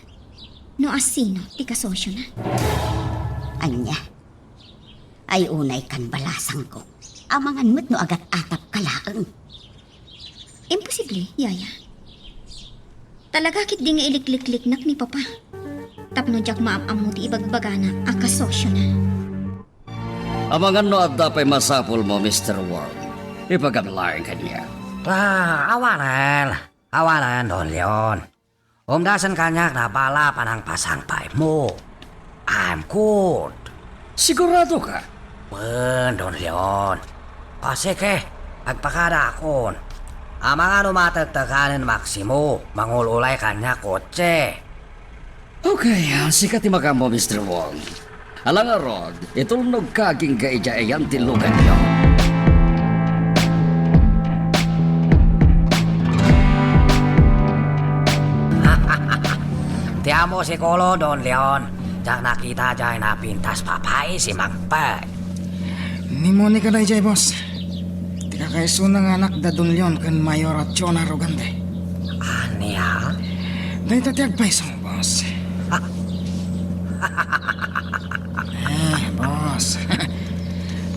no asino ti kasosyona. Ania? Ay, unay kan balasangko. Amangan met no agat-atapka laeng. Imposible, Yaya. Talaga ketdi nga iliklikliknak ni Papa. Tapno diak maam-ammo ti ibagbagana a kasosyona. Amangan no adda pay masapulmo, Mister Wong. Ipagam laeng kaniak. Ah, awanen. Awanen, Don Leon. Umdasen kaniak no apay la panangpasangpaymo. I'm good. Sigurado ka? Wen, Don Leon. O, sige, agpakadaakon. Amangan no matektekan ni Maximo, mangul-ulay kaniak kotse. Okay, ah, sika ti makaammo, Mister Wong. Ala ngarud, itulnogka agingga idiay ayan ti luganyo. Ti ammo sikulo, Don Leon. Diak nakita diay napintas papaisi mangpet. Ni Monica daydiay, boss. Ti kakaisuna nga anak da Don Leon ken Mayora Chona Rogante. Ania? Dayta ti agpayso, boss. Ah. Eh, boss.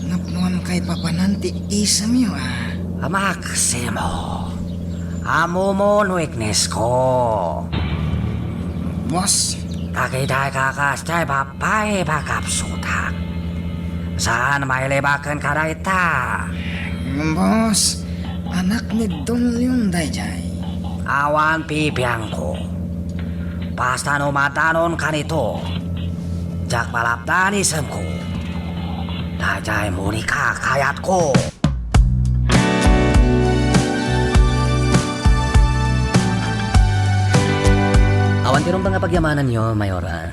Napnuan kay papanan ti isemyo, ah. Maximo, ammom no weakness ko. Boss? Kakiday ka kasdiay babai pakapsutak. Saan mailibak kenka dayta? Boss, anak ni Don Leon daydiay. Awan pipiangko. Basta no madanonka ditoy, diak malapdan isemko. Daydiay Monica kayatko. Awan ti rumbeng a pagyamananyo, Mayora.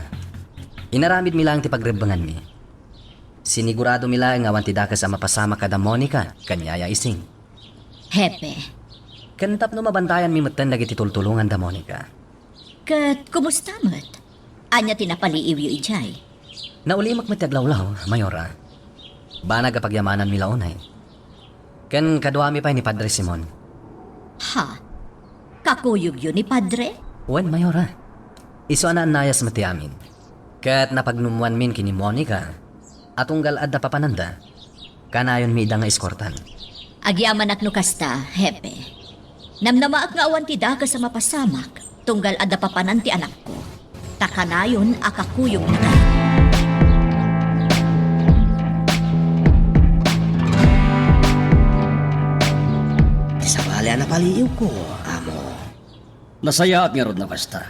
Inaramidmi laeng ti pagrebbenganmi. Siniguradomi laeng nga awan ti dakes a mapasamak kada Monica ken Yaya Ising. Hepe. Ken tapno mabantayanmi metten dagiti tultulongan da Monica. Ket kumusta met? Ania ti napaliiwyo idiay? Naulimek met ti aglawlaw, Mayora. Banag a pagyamananmi la unay. Ken kaduami pay ni Padre Simon. Ha? Kakuyogyo ni Padre? Wen, Mayora. Isu a naannayas met ti amin. Ket napagnummoanmin ken ni Monica a tunggal adda papananda, kanayonmi ida nga eskortan. Agyamanak no kasta, Hepe. Namnamaak nga awan ti dakes a mapasamak tunggal adda papanan ti anakko. Ta kanayon a kakuyogna kaniak. Sabali a napaliiwko, amo. Nasayaat ngarud no kasta.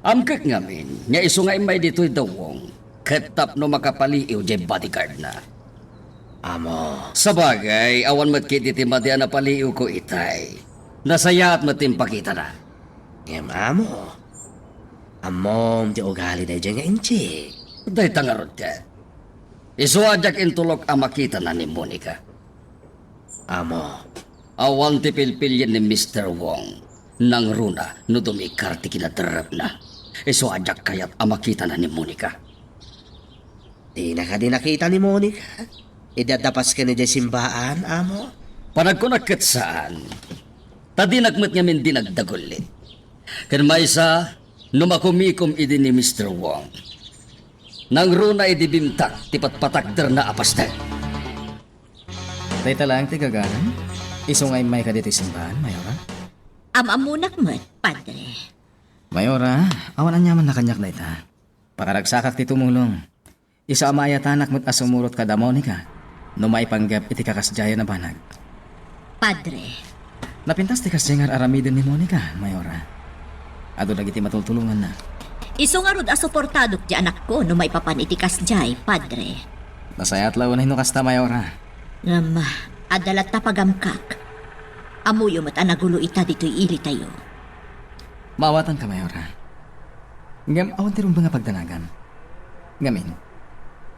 Amkek ngamin nga isu nga immay ditoy da Wong ket tapno makapaliiw diay bodyguardna. Amo. Sabagay, awan met ketdi ti madi a napaliiwko itay. Nasayaat met ti impakitana. Ngem amo, ammom ti ugali daydiay nga inchik. Dayta ngarud ket. Isu a diak intulok a makitana ni Monica. Amo, awan ti pilpilien ni Mister Wong. Nangruna no dumikar ti kinaderrepna. Isu a diak kayat a makitana ni Monica. Dina kadi nakita ni Monica idi adda Pasken idiay simbaan, amo? Panagkunak ket saan. Ta dinak met ngamin dinagdagulli. Ken maysa, no makumikom idi ni Mister Wong. Nangruna idi bimtak ti patpatakderna a pastek. Dayta laeng ti gaganan? Isu nga immayka ditoy simbaan, Mayora? Am-ammonak met, Padre. Mayora, awan aniamanna kaniak dayta. Pakaragsakak ti tumulong. Isu a maayatanak met a sumurot kada Monica no maipanggep iti kakasdiayen a banag. Padre. Napintas ti kasdiay nga ar-aramiden ni Monica, Mayora. Adu dagiti matultulonganna. Isu ngarud a suportadok ti anakko no maipapan iti kasdiay, Padre. Nasayaat la unay no kasta, Mayora. Ngem, adda latta pagamkak. Ammoyo met a nagulo ita ditoy ilitayo. Maawatanka, Mayora. Ngem awan ti rumbeng a pagdanagan. Ngamin,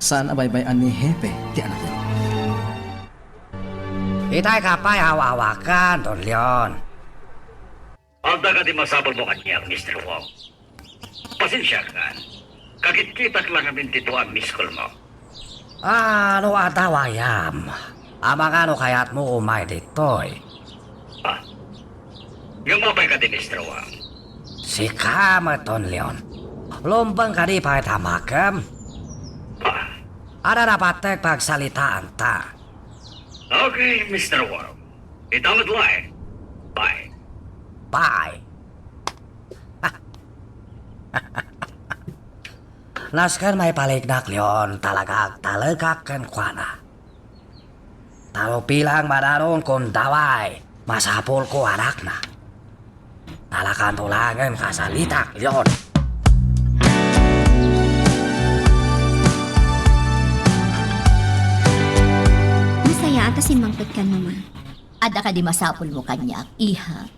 saan a baybay-an ni Hepe ti anakyo. Itay ka pay aw-awakan, Don Leon. Adda kadi masapulmo kaniak, Mister Wong? Pasensiakan. Kakitkitak la ngamin ti dua a miss call mo. Ah, no adda gayam, amangan no kayatmo umay ditoy. Ah. Ngem apay kadi, Mister Wong? Sika met, Don Leon. Rumbeng kadi pay ta makem? Ah. Adda napateg pagsalitaan ta. Okay, Mister Wong. Ita met laeng. Bye. Bye. Nasken maipalignak, Leon, talaga agtalekak kenkuana. Ta no bilang madanon kun daway, masapulko anakna. Talakanto laengen kasalitak, Leon. Nasayaat a simmangpetkan, Mama. Adda kadi masapulmo kaniak, iha?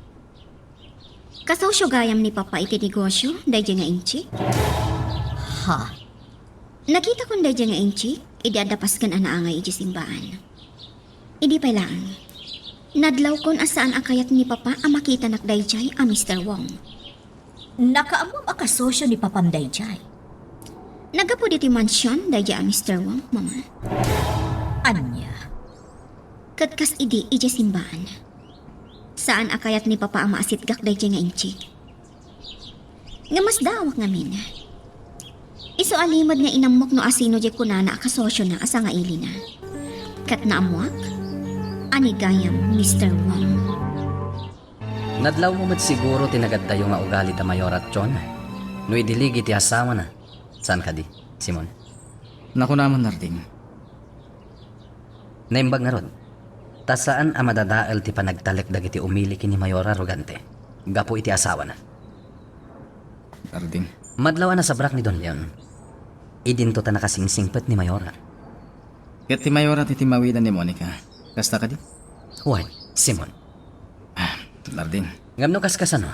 Kasosio gayam ni Papa iti negosio, daydiay nga inchik? Ha? Nakitakon daydiay nga inchik idi adda pasken a naangay idiay simbaan. Idi pay laeng, nadlawkon a saan a kayat ni Papa a makitanak daydiay a Mister Wong. Nakaammom a kasosio ni Papam daydiay? Naggapu ditoy mansion daydiay a Mister Wong, Mama. Ania? Ket kas idi idiay simbaan. Saan a kayat ni Papa a maasitgak daydiay nga inchik. Nga masdaawak ngamin. Isu a limed nga inammok no asino diay kunana a kasosiona a sangailina. Ket naammoak a ni gayam Mister Wong. Nadlawmo met siguro ti nagaddayo nga ugali da Mayora Chon no idiligi ti asawana. Saan kadi, Simon? Nakunam, Narding. Naimbag ngarud, ta saan a madadael ti panagtalek dagiti umili ken ni Mayor Arrogante gapu iti asawana. Harding. Madlaw a nasabrak ni Don Leon, idinto ta nakasingsingpet ni Mayora. Ket ti Mayora ti timmawidan ni Monica. Kasta kadi? Wen, Simon. Ah, Harding. Ngem no kaskasano,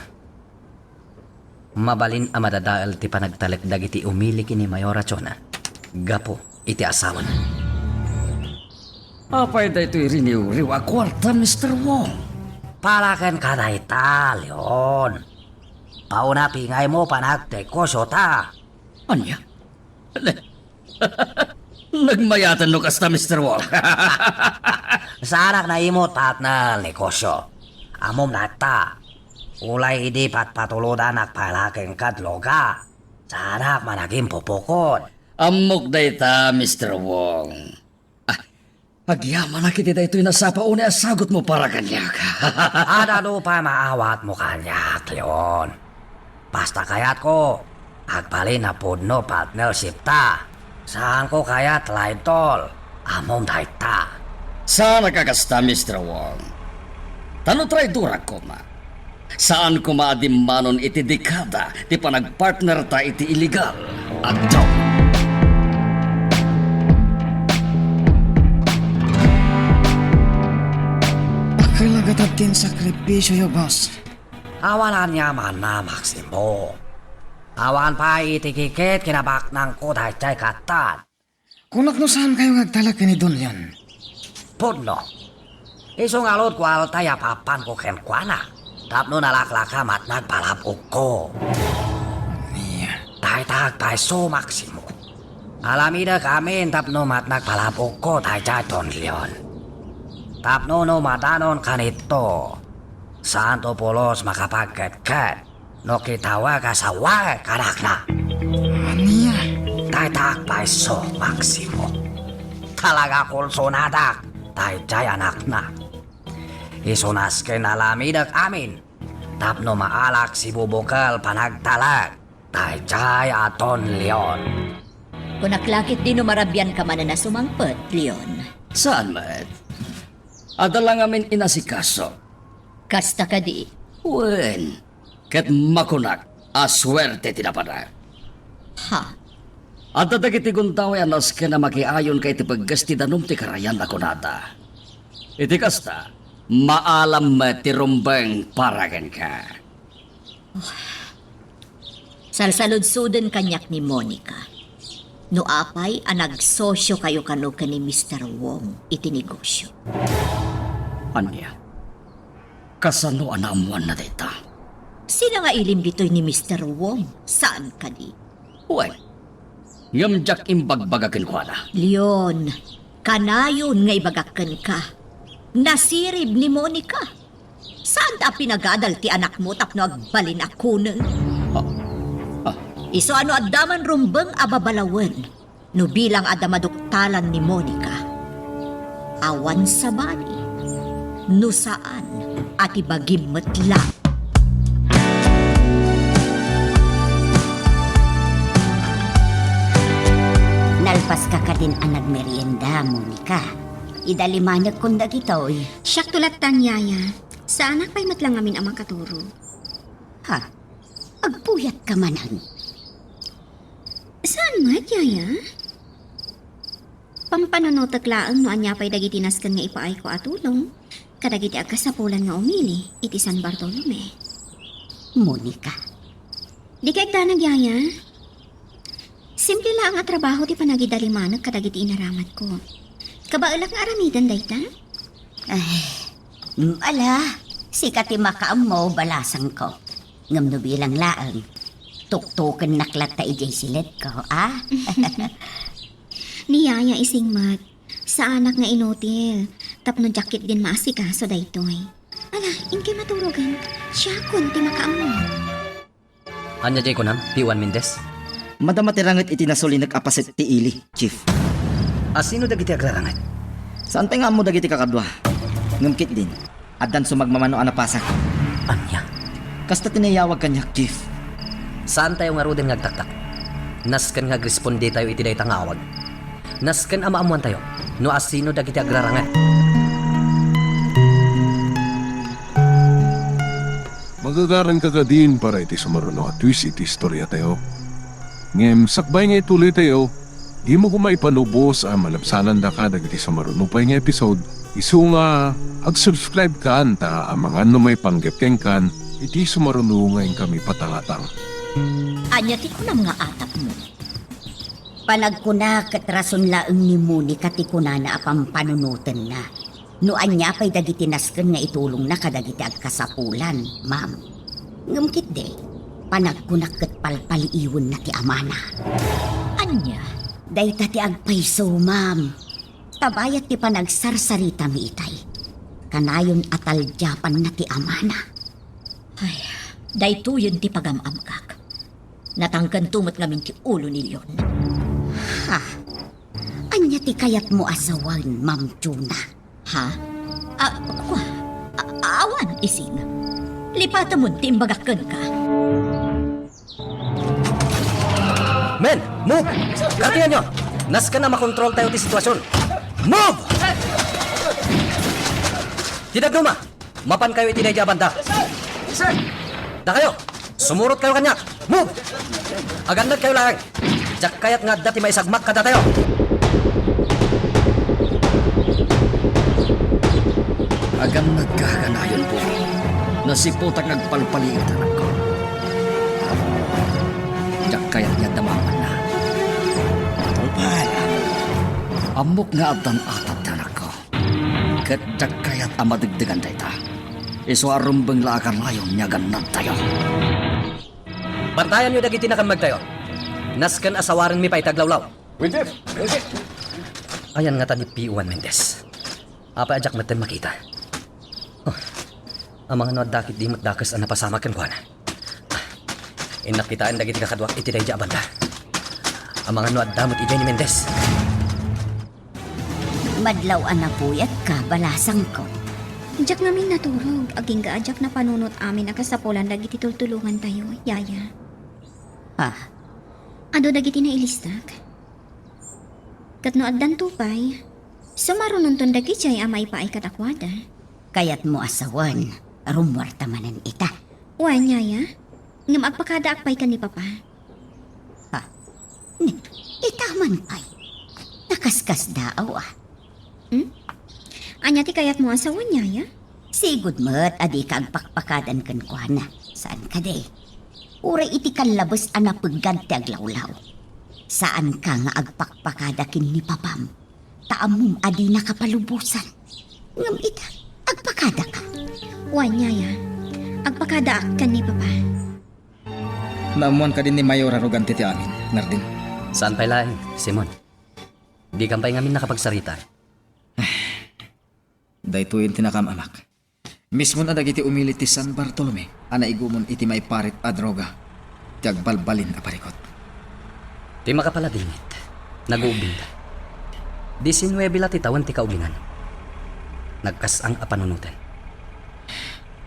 mabalin a madadael ti panagtalek dagiti umili ken ni Mayora Chona gapu iti asawana. Apay daytoy riniwriw a kuarta, Mister Wong? Para kenka dayta, Leon. Paunapingaymo panagnegosyota. Ania? Nagmayaten no kasta, Mister Wong. Saanak naimut, partner, negosyo. Ammom dayta. Ulay idi patpatulodanak pay la kenka, Loga, saanak man agimpupukot. Ammok dayta, Mister Wong. Ah, agyamanak iti daytoy a sapa unay a sagutmo para kaniak. Adda pay maawatmo kaniak, Leon. Basta kayatko, agbalin a pudno partnership ta. Saanko kayat laintol. Ammom dayta. Saanak a kasta, Mister Wong. Ta no traidorak koma, saan koma a dimmanon iti dekada ti panagpartner ta iti illegal a job. Pakalagatad ti sakripisyo, boss. Awan aniamanna, Maximo. Awan pay iti kikit kinabaknangko daydiay kattan. Kunak no saankayo nga agtalek ken ni Don Leon. Pudno. Isu ngarud kuarta ti apapanko kenkuana tapno nalaklaka matnag palab-ogko. Ania? Dayta agpayso, Maximo. Aramidek amin tapno matnag palab-ogko daydiay Don Leon. Tapno no madanon kanito, saanto pulos makapagketket no kitaek a sawaek anakna. Ania? Dayta agpayso, Maximo. Talaga kulsonadak daydiay anakna. Isu nasken aramidek amin tapno maalak sibubukel panagtalek daydiay a Don Leon. Kunak la ketdi no marabianka manen a sumangpet, Leon. Saan met? Adda la ngamin inasikaso. Kasta kadi? Wen, ket makunak a suerte ti napanak. Ha? Adda dagiti gundaway a nasken a makiayonka iti pegges ti danum ti karayan a kunada. Iti kasta, maalam met ti rumbeng para kenka. Salsaludsoden kaniak ni Monica no apay a nagsosiokayo kano ken ni Mister Wong iti negosyo. Ania? Kasano a naammoanna dayta? Sinangailim ditoy ni Mister Wong, saan kadi? Wen, ngem diak imbagbaga kenkuana. Leon, kanayon nga ibagak kenka. Nasirib ni Monica. Saanda a pinagadal ti anakmo tapno agbalin a kuneng? Ah, ah. Isu a no adda man rumbeng a babalawen no bilang adda maduktalan ni Monica. Awan sabali no saan a ti bagim met la. Nalpaska kadin a nagmerienda, Monica. Idalimanekkon dagitoy. Siakto lattan, Yaya. Saanak pay met la ngamin a makaturo. Ha? Agpuyatka manen? Saan met, Yaya? Pampanunotek laeng no ania pay dagiti nasken nga ipaayko a tulong kadagiti agkasapulan nga umili iti San Bartolome. Monica. Dika agdanag, Yaya. Simple laeng a trabaho ti panagidalimanek kadagiti inaramatko. Kabaelak nga aramiden dayta? Ay, mm, ala, sika ti makaammo, balasangko. Ngem no bilang laeng, tuktukennak latta idiay siledko, a? Ni Yaya ising met, saanak nga inutil, tapno diak ketdin maasikaso daytoy. Ala, inkay maturogen, siakon ti makaammo. Ania diay kunam, P one Mendez? Madama ti ranget iti nasulinek a paset ti ili, Chief. A sino dagiti agraranget? Saan pay nga ammo dagiti kakadua. Ngem ketdin, addan sumagmamano a napasak. Ania? Kasta ti nayawag kaniak, Chief. Saantayo ngaruden nga agtaktak. Nasken nga agresponditayo iti dayta nga awag. Nasken a maammoantayo no asino dagiti agrarangay. Magagaranka kadin para iti sumaruno a twist iti istoriatayo. Ngem sakbay nga ituloytayo, dimo koma ipanubos a malabsanandaka dagiti sumaruno pay nga episode, isu nga ag-subscribe kan ta amangan no maipanggep kenkan iti sumaruno nga inkami patangatang. Ania ti kunam nga atapmo? Panagkunak ket rason laeng ni Monica ti kunana a pampanunotenna. No ania pay dagiti nasken nga itulongna kadagiti agkasapulan, ma'am. Ngem ketdi, panagkunak ket palpaliiwenna ti amana. Ania? Dayta ti agpayso, ma'am. Ta bayat ti panagsarsaritami itay, kanayon a taldiapanna ti amana. Ay, daytoyen ti pagam-amkak. Natangkento met ngamin ti ulo ni Leon. Ha? Ania ti kayatmo a sawen, Ma'am Juna? Ha? A, kua? A, awan, Ising. Lipatemon ti imbagak kenka. Men, move! Katianyo! Nasken a makontroltayo ti sitwasion. Move! Ti dadduma! Mapankayo iti daydi a banda. Dakayo, sumurotkayo kaniak. Move! Agannadkayo laeng. Diak kayat nga adda ti maisagmak kadatayo. Agannadka kanayon, Boy. Nasiputak nga agpalpaliiw ti anakko. Diak kayat nga adda mapanna. Tupay. Ammok nga addan atap ti anakko. Ket diak kayat a madegdegan dayta. Isu a rumbeng la a kanayon nga agannadtayo. Bantayanyo dagiti nakemmegtayo. Nasken a sawarenmi pay ti aglawlaw. Wait, Jeff! Ayan ngata ni P O one Mendez. Apay a diak metten makita? Oh, amangan no adda ketdi met dakes a napasamak kenkuana. Innak kitaen dagiti kakaduak iti daydi a banda. Amangan no adda met idiay ni Mendez. Madlaw a napuyatka, balasangko. Diak ngamin naturog, agingga a diak napanunot amin a kasapulan dagiti tultulongantayo, yaya. Ah. Adu dagiti nailistak? Ket no addanto pay, sumarunonton dagidiay a maipaay kadakuada. Kayatmo a sawen, rummuarta manen ita. Wen, yaya. Ngem agpakadaak pay ken ni papa. Ha? Ni, ita man pay. Nakaskasdaaw, a. Hmm? Ania ti kayatmo a sawen, yaya? Sigud met a dika agpakpakadan kenkuana. Saan kadi? Uray iti kallabes a napeggad ti aglawlaw. Saanka nga agpakpakada ken ni papam. Ta ammom a dinaka palubosan. Ngem ita, agpakadaka. Wen, yaya. Agpakadaak ken ni papa. Naammoan kadin ni Mayor a rugan ti amin, Narding? Saan pay laeng, Simon? Dikan pay ngamin nakapagsarita. Daytoyen ti nakaam-amak. Mismon a dagiti umili ti San Bartolome a naigumon iti maiparit a droga ti agbalbalin a parikut. Ti makapaladingit, naguubingda. Disinuebe la ti tawen ti kaublinan. Nagkas-ang a panunoten.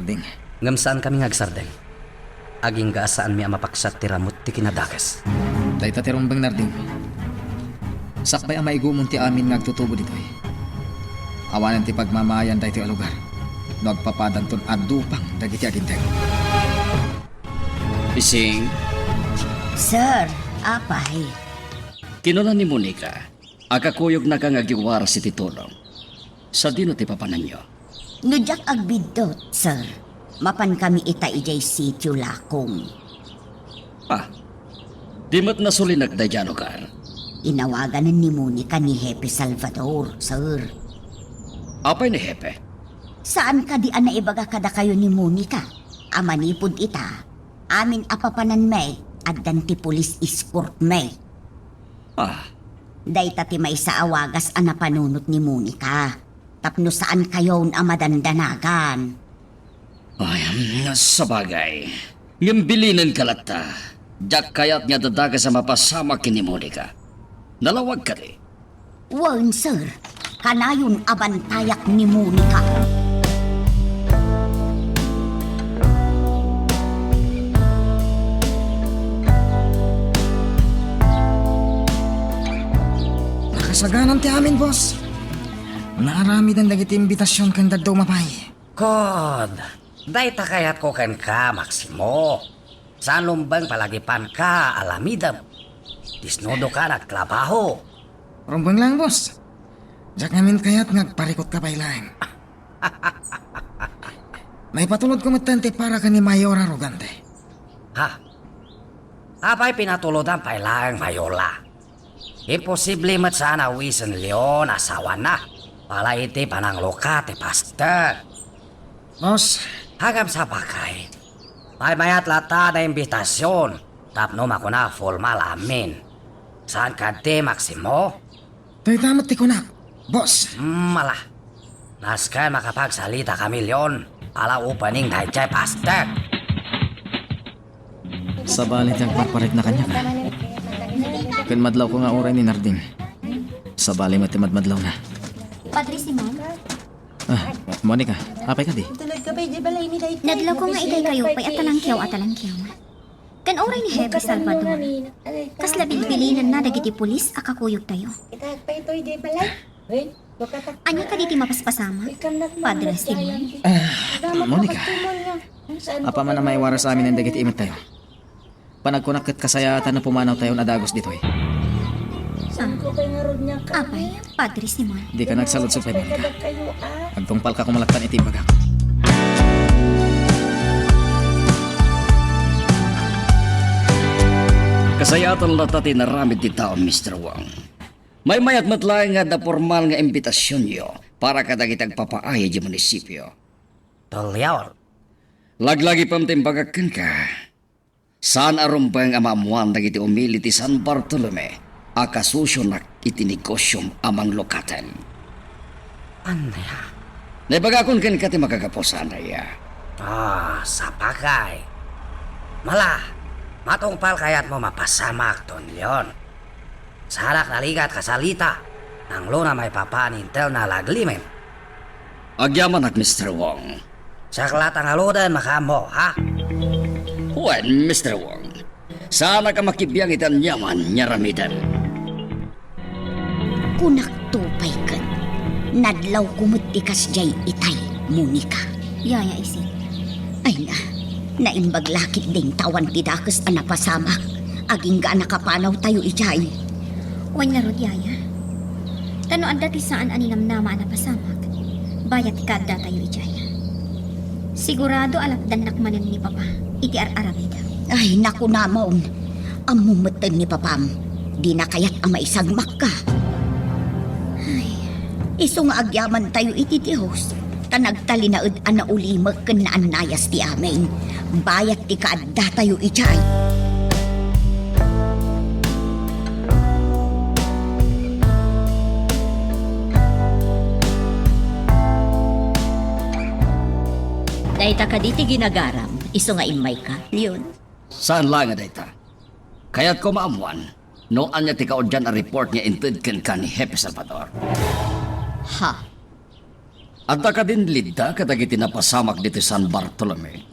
Ding. Ngem saankami nga agsardeng. Agingga a saanmi a mapaksiat ti ramut ti kinadakes. Dayta ti rumbeng, Narding. Sakbay a maigumon ti amin nga agtutubo ditoy, awanen ti pagmamaayan daytoy a lugar no agpapadanton a dupang dagiti aginteg. Ising. Sir, apay. Kinuna ni Monica a kakuyognaka nga agiwaras iti tulong. Sadino ti papananyo? No diak agbiddut, sir, mapankami ita idiay Sitio Lakong. Ah, di met nasulinek daydiay a lugar? Inawaganen ni Monica ni Hepe Salvador, sir. Apay ni Hepe? Saan kadi a naibaga kadakayo ni Monica a manipud ita, amin a papananmi, addan ti police escortmi? Ah. Dayta ti maysa a wagas a napanunot ni Monica tapno saankayon a madandanagan. Ay, mm, sabagay. Ngem bilinenka latta. Diak kayat nga adda dakes a mapasamak ken ni Monica. Nalawag kadi? Wen, sir. Kanayon a bantayak ni Monica. Saganan ti amin, boss. Naaramiden dagiti imbitasion ken dadduma pay. Kud, dayta kayatko kenka, Maximo. Saan lumbeng palagipanka, alamidem. Disnudoka nagtrabaho. Rumbeng lang, boss. Diak ngamin kayat nga agparikutka pay laeng. Naipatulodko metten ti para ken ni Mayor a rugante. Ha? Apay pinatulodan pay laeng, Mayor la? Imposible met saan a wisen Leon, asawana. Pala iti panangluka ti pastor. Boss. Agam sapakay. Maymayat latta na imbitasion. Tapno makuna formal amin. Saan kadi, Maximo? Dayta met ti kunak, boss. Mm, ala. Nasken makapagsalita kami, Leon. Ala opening dayjay pastor. Sabali ti agparparikna kaniak. Ken madlawko nga uray ni Nardin. Sabali met ti madmadlawna. Padre Simon? Ah, Monica, apay kadi? Nadlawko nga idaykayo pay a talangkiaw a talangkiaw. Ken uray ni Hepe Salvador, kasla bilbilinenna dagiti pulis a kakuyogtayo. Ania kadi ti mapaspasamak, Padre Simon? Ah, Monica, apaman a maiwaras amin dagiti imettayo. Panagkunak ket kasayaatan a pumanawtayon a dagus ditoy. Ah, apay, Padre Simon? Dika nagsaludsod pay, Monica. Agtungpalka koma lattan iti imbagak. Kasayaatan latta ti inaramid ti tao, Mister Wong. Maymayat met laeng nga adda pormal nga imbitasionyo para kadagiti agpapaay idiay munisipio. Toliaw. Laglagipem ti imbagak kenka. Saan a rumbeng a maammoan dagiti umili ti San Bartolome a kasusionak iti negosiom a manglukaten. Ania? Naibagakon kenka ti makagapu, saan aya? Ah, sapakay. Mala, matungpal kayatmo mapasamak, Don Leon. Saanak naligat kasalita, nanglona maipapaan intelna laglimen. Agyamanak, Mister Wong. Siak latta ngaruden makaammo, ha? Wen, Mister Wong. Saanak a makibiang iti aniaman nga aramiden. Kunakto pay ket, nadlawko met ti kasdiay itay, Monica. Yaya Ising. Ay na, naimbag la ketdin ta awan ti dakes a napasamak, agingga a nakapanawtayo idiay. Wen ngarud, Yaya. Ta no adda ti saan a ninamnama a napasamak, bayat ti kaaddatayo idiay. Sigurado a lapdannak manen ni Papa iti ar-aramidem. Ay, nakunamon. Ammom metten ni Papam, dina kayat a maisagmakka. Ay. Isu nga agyamantayo iti Dios, ta nagtalinaed a naulimek ken naannayas ti amin. Bayat ti kaaddatayo idiay. Dayta kadi ti ginagaram, isu nga immayka, Leon? Saan laeng a dayta. Kayatko maammoan no ania ti kaudyan a report nga inted kenka ni Hepe Salvador. Ha? Adda kadin lead-da kadagiti napasamak ditoy San Bartolome?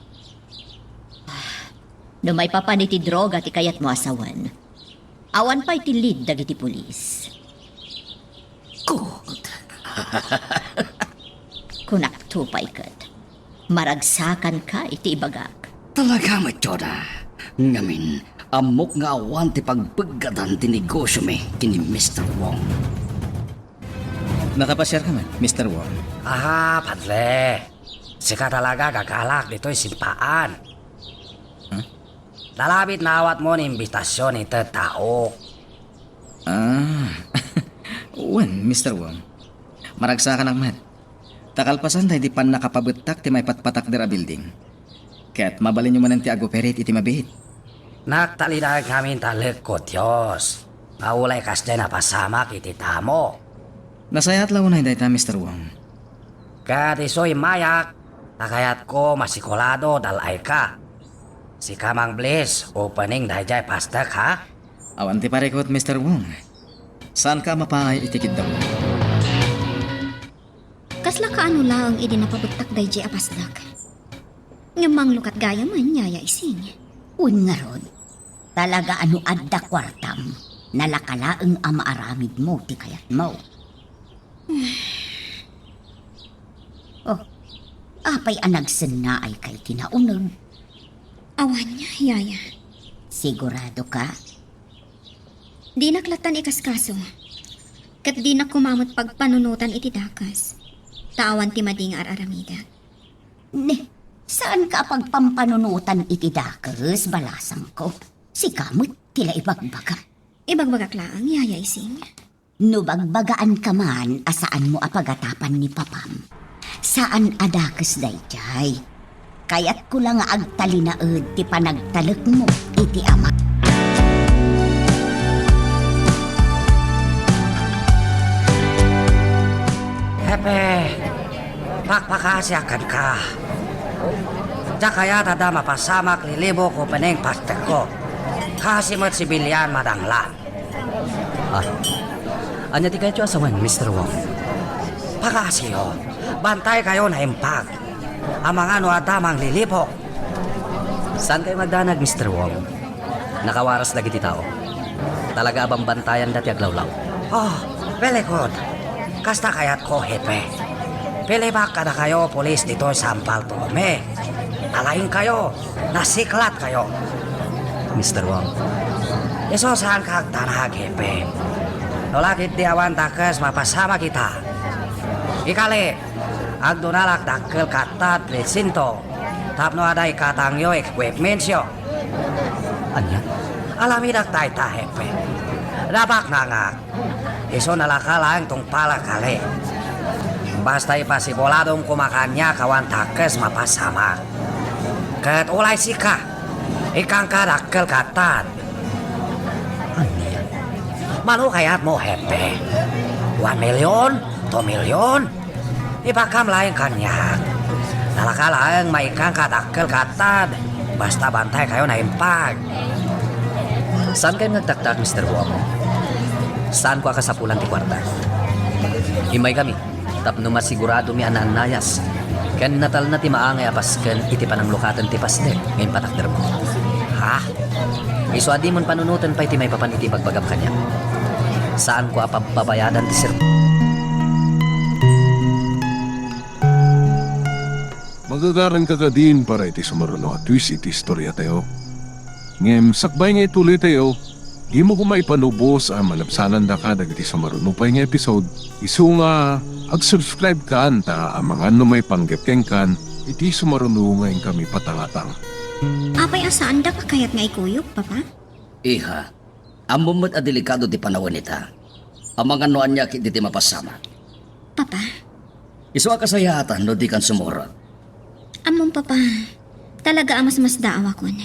No maipapan iti droga ti kayatmo a sawen, awan pay ti lead dagiti pulis. Good. Kunakto pay ket, maragsakanka iti ibagak. Talaga met, Jonah. Ngamin, ammok nga awan ti pagbeggadan ti negosyomi ken ni Mister Wong. Nakapasiarka met, Mister Wong? Aha, Padre. Sika talaga gagalak ditoy simpaan. Huh? Nalabit naawatmo ni imbitasion iti taok. Ah. Wen, Mister Wong. Maragsakanak met. Ta kalpasan daydi pannakapabettak ti maipatpatakder a building. Ket mabalinyo manen ti ag-operate iti mabiit. Nagtalinaed ngamin ta lekko Dios, nga ulay kasdiay napasamak iti tamo. Nasayaat la unay dayta, Mister Wong. Ket isu immayak, ta kayatko masikulado dal-ayka. Sika, Mang Bliss, opening dayjay pastek, ha? Awan ti parikut, Mister Wong. Saanka a mapaay iti kiddawmo. Kasla kaano laeng idi napabettak dayjay a pastek? Ngem manglukat gayamen, Yaya Ising. Wen ngarud, talaga a no adda kuartam, Nalaka laeng a maaramidmo ti kayatmo. Oh, apay a nagsennaayka iti nauneg? Awan, yaya. Sigurado ka? Dinak lattan ikaskaso. Ket dinak koma met pagpanunotan iti dakes. Ta awan ti madi nga ar-aramidek. Ne, saanka a pagpampanunotan iti dakes, balasangko. Sika met ti la ibagbaga. Ibagbagak laeng, Yaya Ising. No bagbagaanka man a saanmo a pagatapan ni papam, saan a dakes daydiay. Kayatko la nga agtalinaed ti panagtalekmo iti ama. Hepe, pakpakasiak kenka. Diak kayat adda mapasamak lilibok wenno pastekko. Kaasi met sibilian madanglan. Ah, ania ti kayatyo a sawen, Mister Wong? Pakaasiyo, bantaykayo naimbag. Amangan no adda manglilibok. Saankayo nga agdanag, Mister Wong. Nakawaras dagiti tao. Talaga a bambantayanda ti aglawlaw. Oh, very good. Kasta kayatko, Hepe. Pilibak kadakayo, pulis, ditoy San Bartolome. Alaingkayo, nasiklatkayo. Mister Wong. Isu saanka agdanag, Hepe. No la ketdi awan dakes mapasamak ita. Ikali, agdunalak dakkel katta a presinto tapno adda ikatangyo, equipmentsyo. Ania? Alamidak dayta, Hepe. Napaknangak. Isu nalaka laeng tungpal a kali. Basta ipasiguradom koma kaniak awan dakes mapasamak. Ket ulay sika, ikkanka dakkel katta. Ania? Mano kayatmo, Hepe? One million? Two million? Ibakkam laeng kaniak. Nalaka laeng maikkanka dakkel katta, basta bantaykayo naimbag. Saankayon nga agtaktak, Mister Wong. Saanko a kasapulan ti kuarta. Immaykami tapno masiguradom a naannayas ken natalna ti maangay a pasken iti pananglukaten ti pasdek nga impatakdermo. Ha? Isu a dimon panunoten pay ti maipapan iti ibagbagam kaniak. Saanko a pabbabayadan ti serbi- Magagaranka kadin para iti sumaruno a twist iti istoriatayo. Ngem sakbay nga ituloytayo, dimo koma ipanubos a malabsanandaka dagiti sumaruno pay nga episode. Isu nga ag-subscribe kan ta amangan no maipanggep kenkan iti sumaruno nga inkami patangatang. Apay a saandak a kayat nga ikuyog, Papa? Iha, ammom met a delikado ti panawen ita. Amangan no ania ketdi ti mapasamak. Papa? Isu a kasayaatan no dikan sumurot. Ammom, Papa, talaga a masmasdaawakon.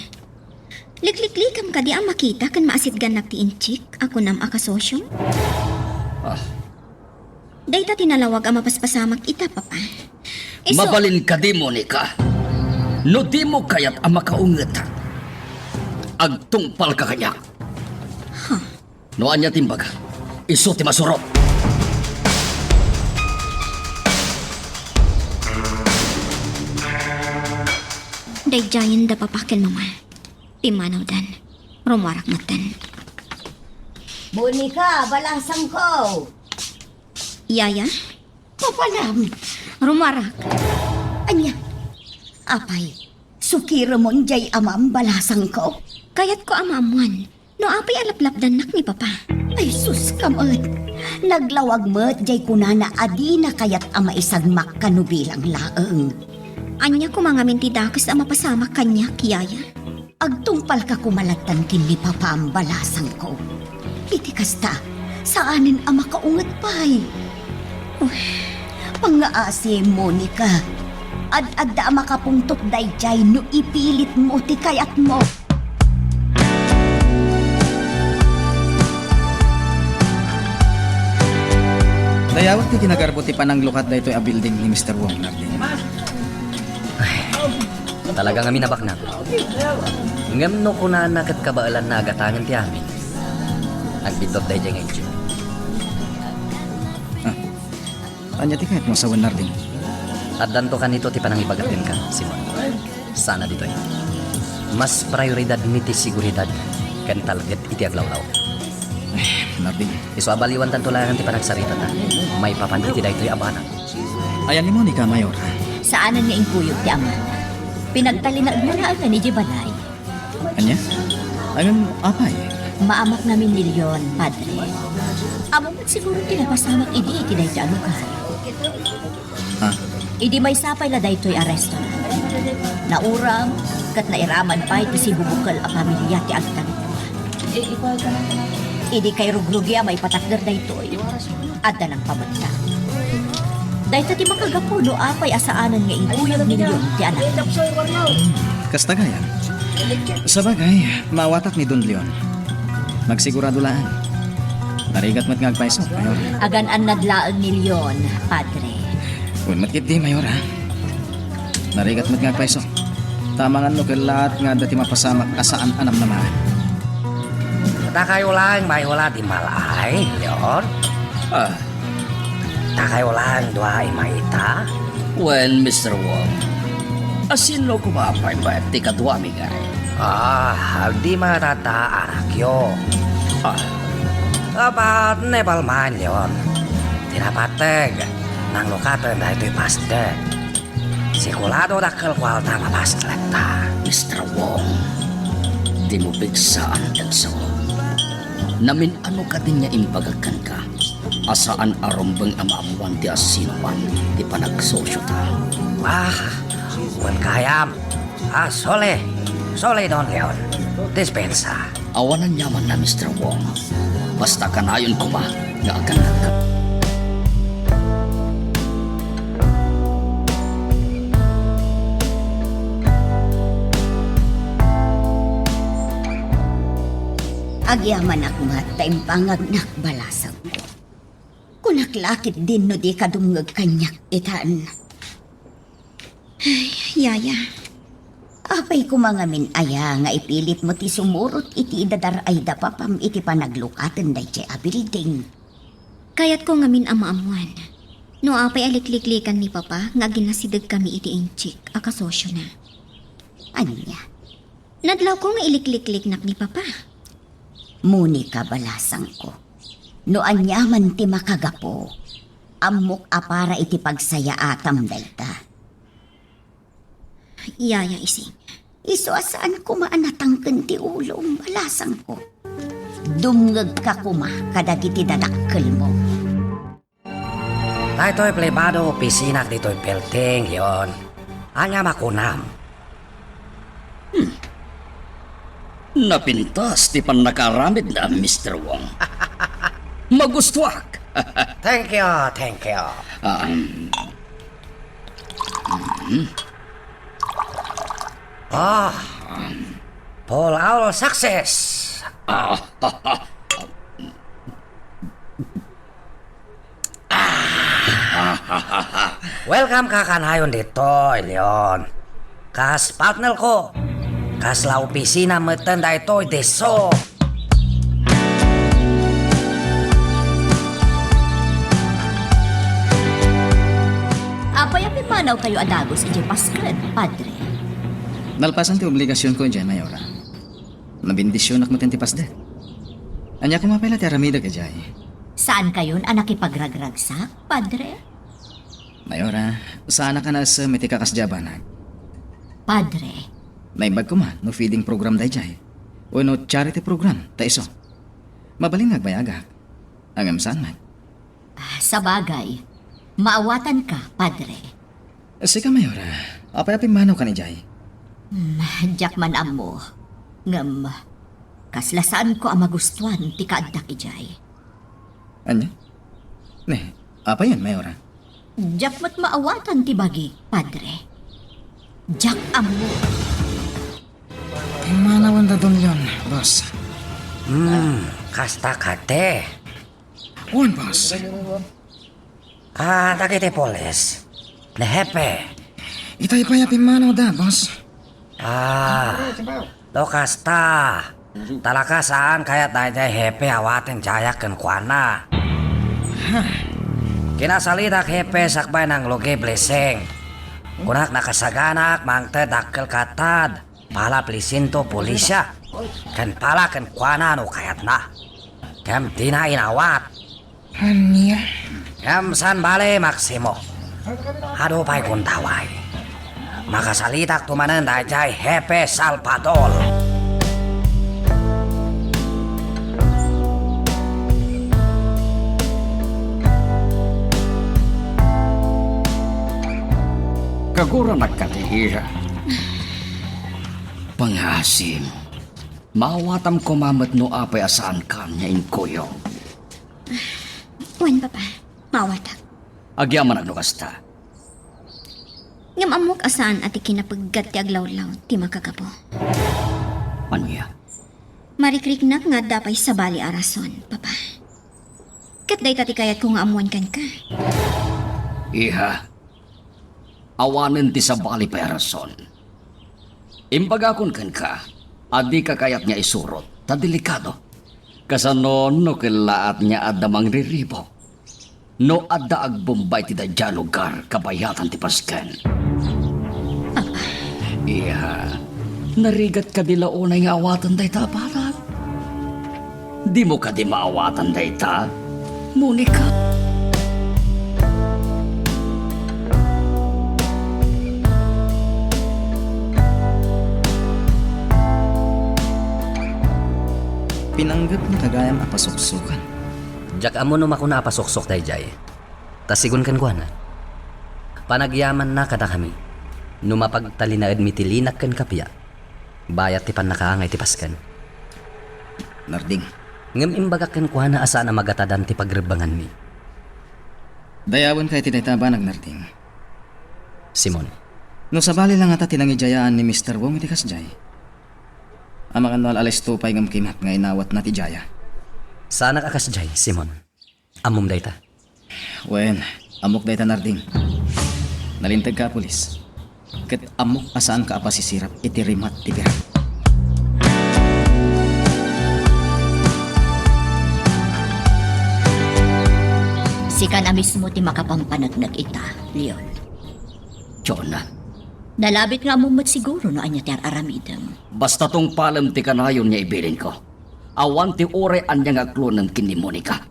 Likliklikam kadi a makita ken maasitgannak ti inchik a kunam a kasosyom? Ah. Dayta ti nalawag a mapaspasamak ita, Papa. Isu- Mabalin kadi, Monica. No dimo kayat a makaungetak, agtungpalka kaniak. Huh. No ania ti imbaga, isu ti masurot. Daydayenda Papa ken Mama. Pimmanawdan. Rumuarak metten. Monica, balasangko. Yaya? Papanam. Rumuarak. Ania? Apay, sukiremon jay amam, balasangko? Kayatko a maammuan no apay a laplapdannak ni Papa. Ay, sus ka met! Naglawag met jay kunana a dina kayat a maisagmak kano bilang laeng. Ania koma ngamin ti dakes a mapasamak kaniak, Yaya? Agtungpalka koma lattan ken ni Papam, balasangko. Iti kasta, saanen a makaunget pay. Uy, pangngaasim, Monica. Ad-adda a makapungtot daydiay no ipilitmo ti kayatmo. Dayawek ti kinagarbo ti pananglukat daytoy a building ni Mister Wong, Narding. Talaga ngamin a baknang. Ngem no kunana ket kabaelanna a gatangen ti amin, agbiddut daydiay nga inchik. Ah, ania ti kayatmo a sawen, Narding? Addanto kanito ti panangibagak kenka, Simon. Sana ditoy. Mas prioridad mi ti seguridad ken talget iti aglawlaw. Martin. Isu a baliwantanto laengen ti panagsaritata maipapan iti daytoy a banag. Ayan ni Monica, Mayor. Saanen nga inkuyog ti ama. Pinagtalinaedna laengen idiay balay. Ania? Ngem apay? Maamak ngamin ni Leon, Padre. Ammom met siguro ti napasamak idi iti daytoy a lugar. Ha? Idi maysa pay la daytoy a restaurant. Nauram ket nairaman pay ti sibubukel a pamilia ti agtalinaed. Idi kairugrugi a maipatakder daytoy, adda nangpametta. Dayta ti makagapu no apay a saanen nga inkuyog ni Leon ti anak. Kasta gayam. Sabagay, maawatak ni Don Leon. Magsigurado laeng. Narigat met nga agpayso, Mayor. Agan-annad laeng ni Leon, Padre. Wen met ketdi, Mayor, ha? Narigat met nga agpayso. Ta amangan no kellaat nga adda ti mapasamak a saan a namnamaen. Dakayo laeng maiyula di mal-ay, Leon? Ah. Dakayo laeng dua a imayta? Wen, Mister Wong, asino koma pay met ti kaduami ngay? Ah, di met adda anakyo. Ah. Apat ne palman, Leon. Ti napateg, nanglukaten daytoy pasdek. Sigurado dakkel kuarta a mapaslekta. Mister Wong, dimo pigsaan, Edson. Namin-ano kadin nga imbagak kenka a saan a rumbeng a maammuan ti asinoman ti panagsosiota. Ah, wen gayam. Ah, sole. Sole, Don Leon. Dispensa. Awan aniamanna, Mister Wong. Basta kanayon koma nga agannadka. Agyamanak met ta impangagnak, balasangko. Kunak la ketdin no dika dumngeg kaniak itan. Ay, Yaya, apay koma ngamin aya nga ipilitmo ti sumurot iti idadar-ay da papam iti panaglukaten daydiay a building? Kayatko ngamin a maammuan no apay a likliklikan ni Papa nga aginasidegkami iti inchik a kasosiona. Ania? Nadlawko nga iliklikliknak ni Papa. Monica, balasangko, no aniaman ti makagapu, ammok a para iti pagsayaatam dayta. Yaya Ising. Isu a saan koma a natangken ti ulom, balasangko. Dumngegka koma kadagiti dadakkelmo. Daytoy pribado opisinak ditoy building, Leon. Ania makunam? Hmm. Napintas ti pannakaaramidna, Mister Wong. Magustuak. Thank you, thank you. Um, hmm. Ah, for our success. Ah, welcome ka kanayon ditoy, Leon. Kas partner ko, kasla opisina metten daytoy disso. Apay a pimmanawkayo a dagus idiay pasken, Padre? Nalpasan ti obligasionko idiay, Mayora. Nabendisionak metten ti pasdek. Ania koma pay la ti aramidek idiay? Saankayon a nakipagragragsak, Padre? Mayora, saanak a naessem iti kakasdiay a banag. Padre. Naimbag koma no feeding program daydiay wenno charity program ta isu. Mabalin nga agbayagak. Ngem saan met. Ah, sabagay, maawatanka, Padre. Sika, Mayora, apay a pimmanawkan idiay? Hmm, diak man ammo. Ngem, kasla saanko a magustuan ti kaaddak idiay. Ania? Ne, apayen, Mayora? Diak met maawatan ti bagik, Padre. Diak ammo. Pimmanawenda Don Leon, boss. Hmm, kasta kadi. Wen, boss. Ah, dagiti pulis. Ni Hepe. Itay pay a pimmanawda, boss. Ah, no kasta. Talaga saan kayat daydiay Hepe awaten diayak kenkuana. Ha? Kinasalidak Hepe sakbay nanglugi Blessing. Kunak nakasaganak mangted dakkel kattad. Pala presinto polisia. Ken pala kenkuana no kayatna. Ngem dina inawat. Ania? Ngem saan bale, Maximo. Adu pay kuntaway. Makasalitakto manen daydiay Hepe Salvador. Kaguranak kadi, iha. Pangaasim. Maawatam koma met no apay a saankan nga inkuyog. Wen, Papa. Maawatak. Agyamanak no kasta. Ngem ammok a saan a ti kinapiggat ti aglawlaw ti makagapu. Ania? Marikriknak nga adda pay sabali a rason, Papa. Ket dayta ti kayatko nga ammoen kenka. Iha, awanen ti sabali pay a rason. Imbagakon kenka a dika kayat nga isurot, ta delikado. Kasano no kellaat nga adda mangriribuk? No adda agbombay ti daydiay a lugar, kabayatan ti pasken. Papa. Iha, narigat kadi la unay nga awaten dayta a banag? Dimo kadi maawatan dayta, Monica? Pinanggepmo ta gayam a pasuksokan. Diak ammo no makuna a pasuksok daydiay. Ta sigun kenkuana, panagyamanna kadakami no mapagtalinaedmi ti linak ken kappia, bayat ti pannakaangay ti pasken. Narding. Ngem imbagak kenkuana a saan a magatadan ti pagrebbenganmi. Dayawenka iti dayta a banag, Narding. Simon. No sabali la ngata ti nangidiayaan ni Mister Wong iti kasdiay, amangan no al-alisto pay ngem kimat nga inawatna ti diaya. Saanak a kasdiay, Simon. Ammom dayta? Wen, ammok dayta, Narding. Nalinteg ka a pulis. Ket ammok a saanka a pasisirap iti rimat ti pirak. Sikan a mismo ti makapampaneknek ita, Leon. Jonah. Nalabit nga ammom met siguro no ania ti ar-aramidem. Basta tungpalem ti kanayon nga ibilinko. Awan ti uray ania nga aklonem ken ni Monica.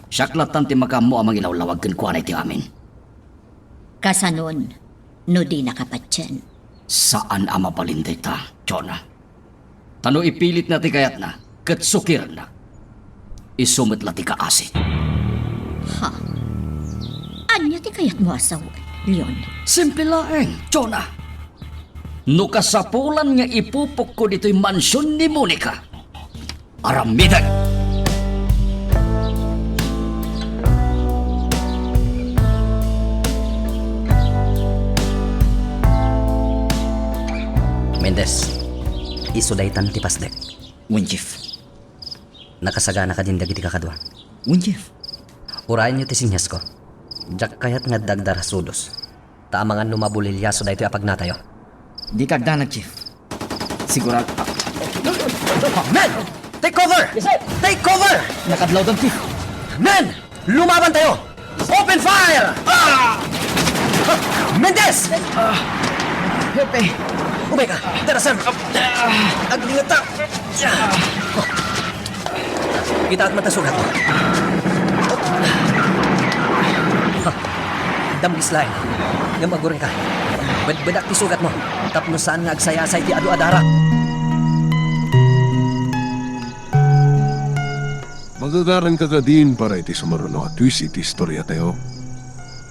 Siak lattan ti makaammo a mangilawlawag kenkuana iti amin. Kasanon, no dinaka patien? Saan a mabalin dayta, Jonah. Ta no ipilitna ti kayatna, ket sukirenna, isu met la ti kaasi. Ha? Ania ti kayatmo a sawen, Leon? Simple laeng, Jonah. No kasapulan nga ipupokko ditoy mansion ni Monica, aramidek! Mendez, isu daytan ti pasdek. Wen, Chief. Nakasagana kadin dagiti kakadua? Wen, Chief. Urayenyo ti sinyasko. Diak kayat nga adda agdarasudos. Ta amangan no mabulilyaso daytoy a pagnatayo. Dika agdanag, Chief. Sigurado. Men! Take cover! Yes, sir! Take cover! Nakadlawdan, Chief. Men! Lumaban tayo! Open fire! Ah! Mendez! Ah, Hepe. Umay ka! Tara, sir! Ah. Aglingat ta! Kitaat man ta sugat. Damgis laeng. Ngem aguray ka. Bedbedak ti sugatmo. Tapno saan nga agsayasay ti adu a dara. Magagaranka kadin para iti sumaruno a twist iti istoriatayo.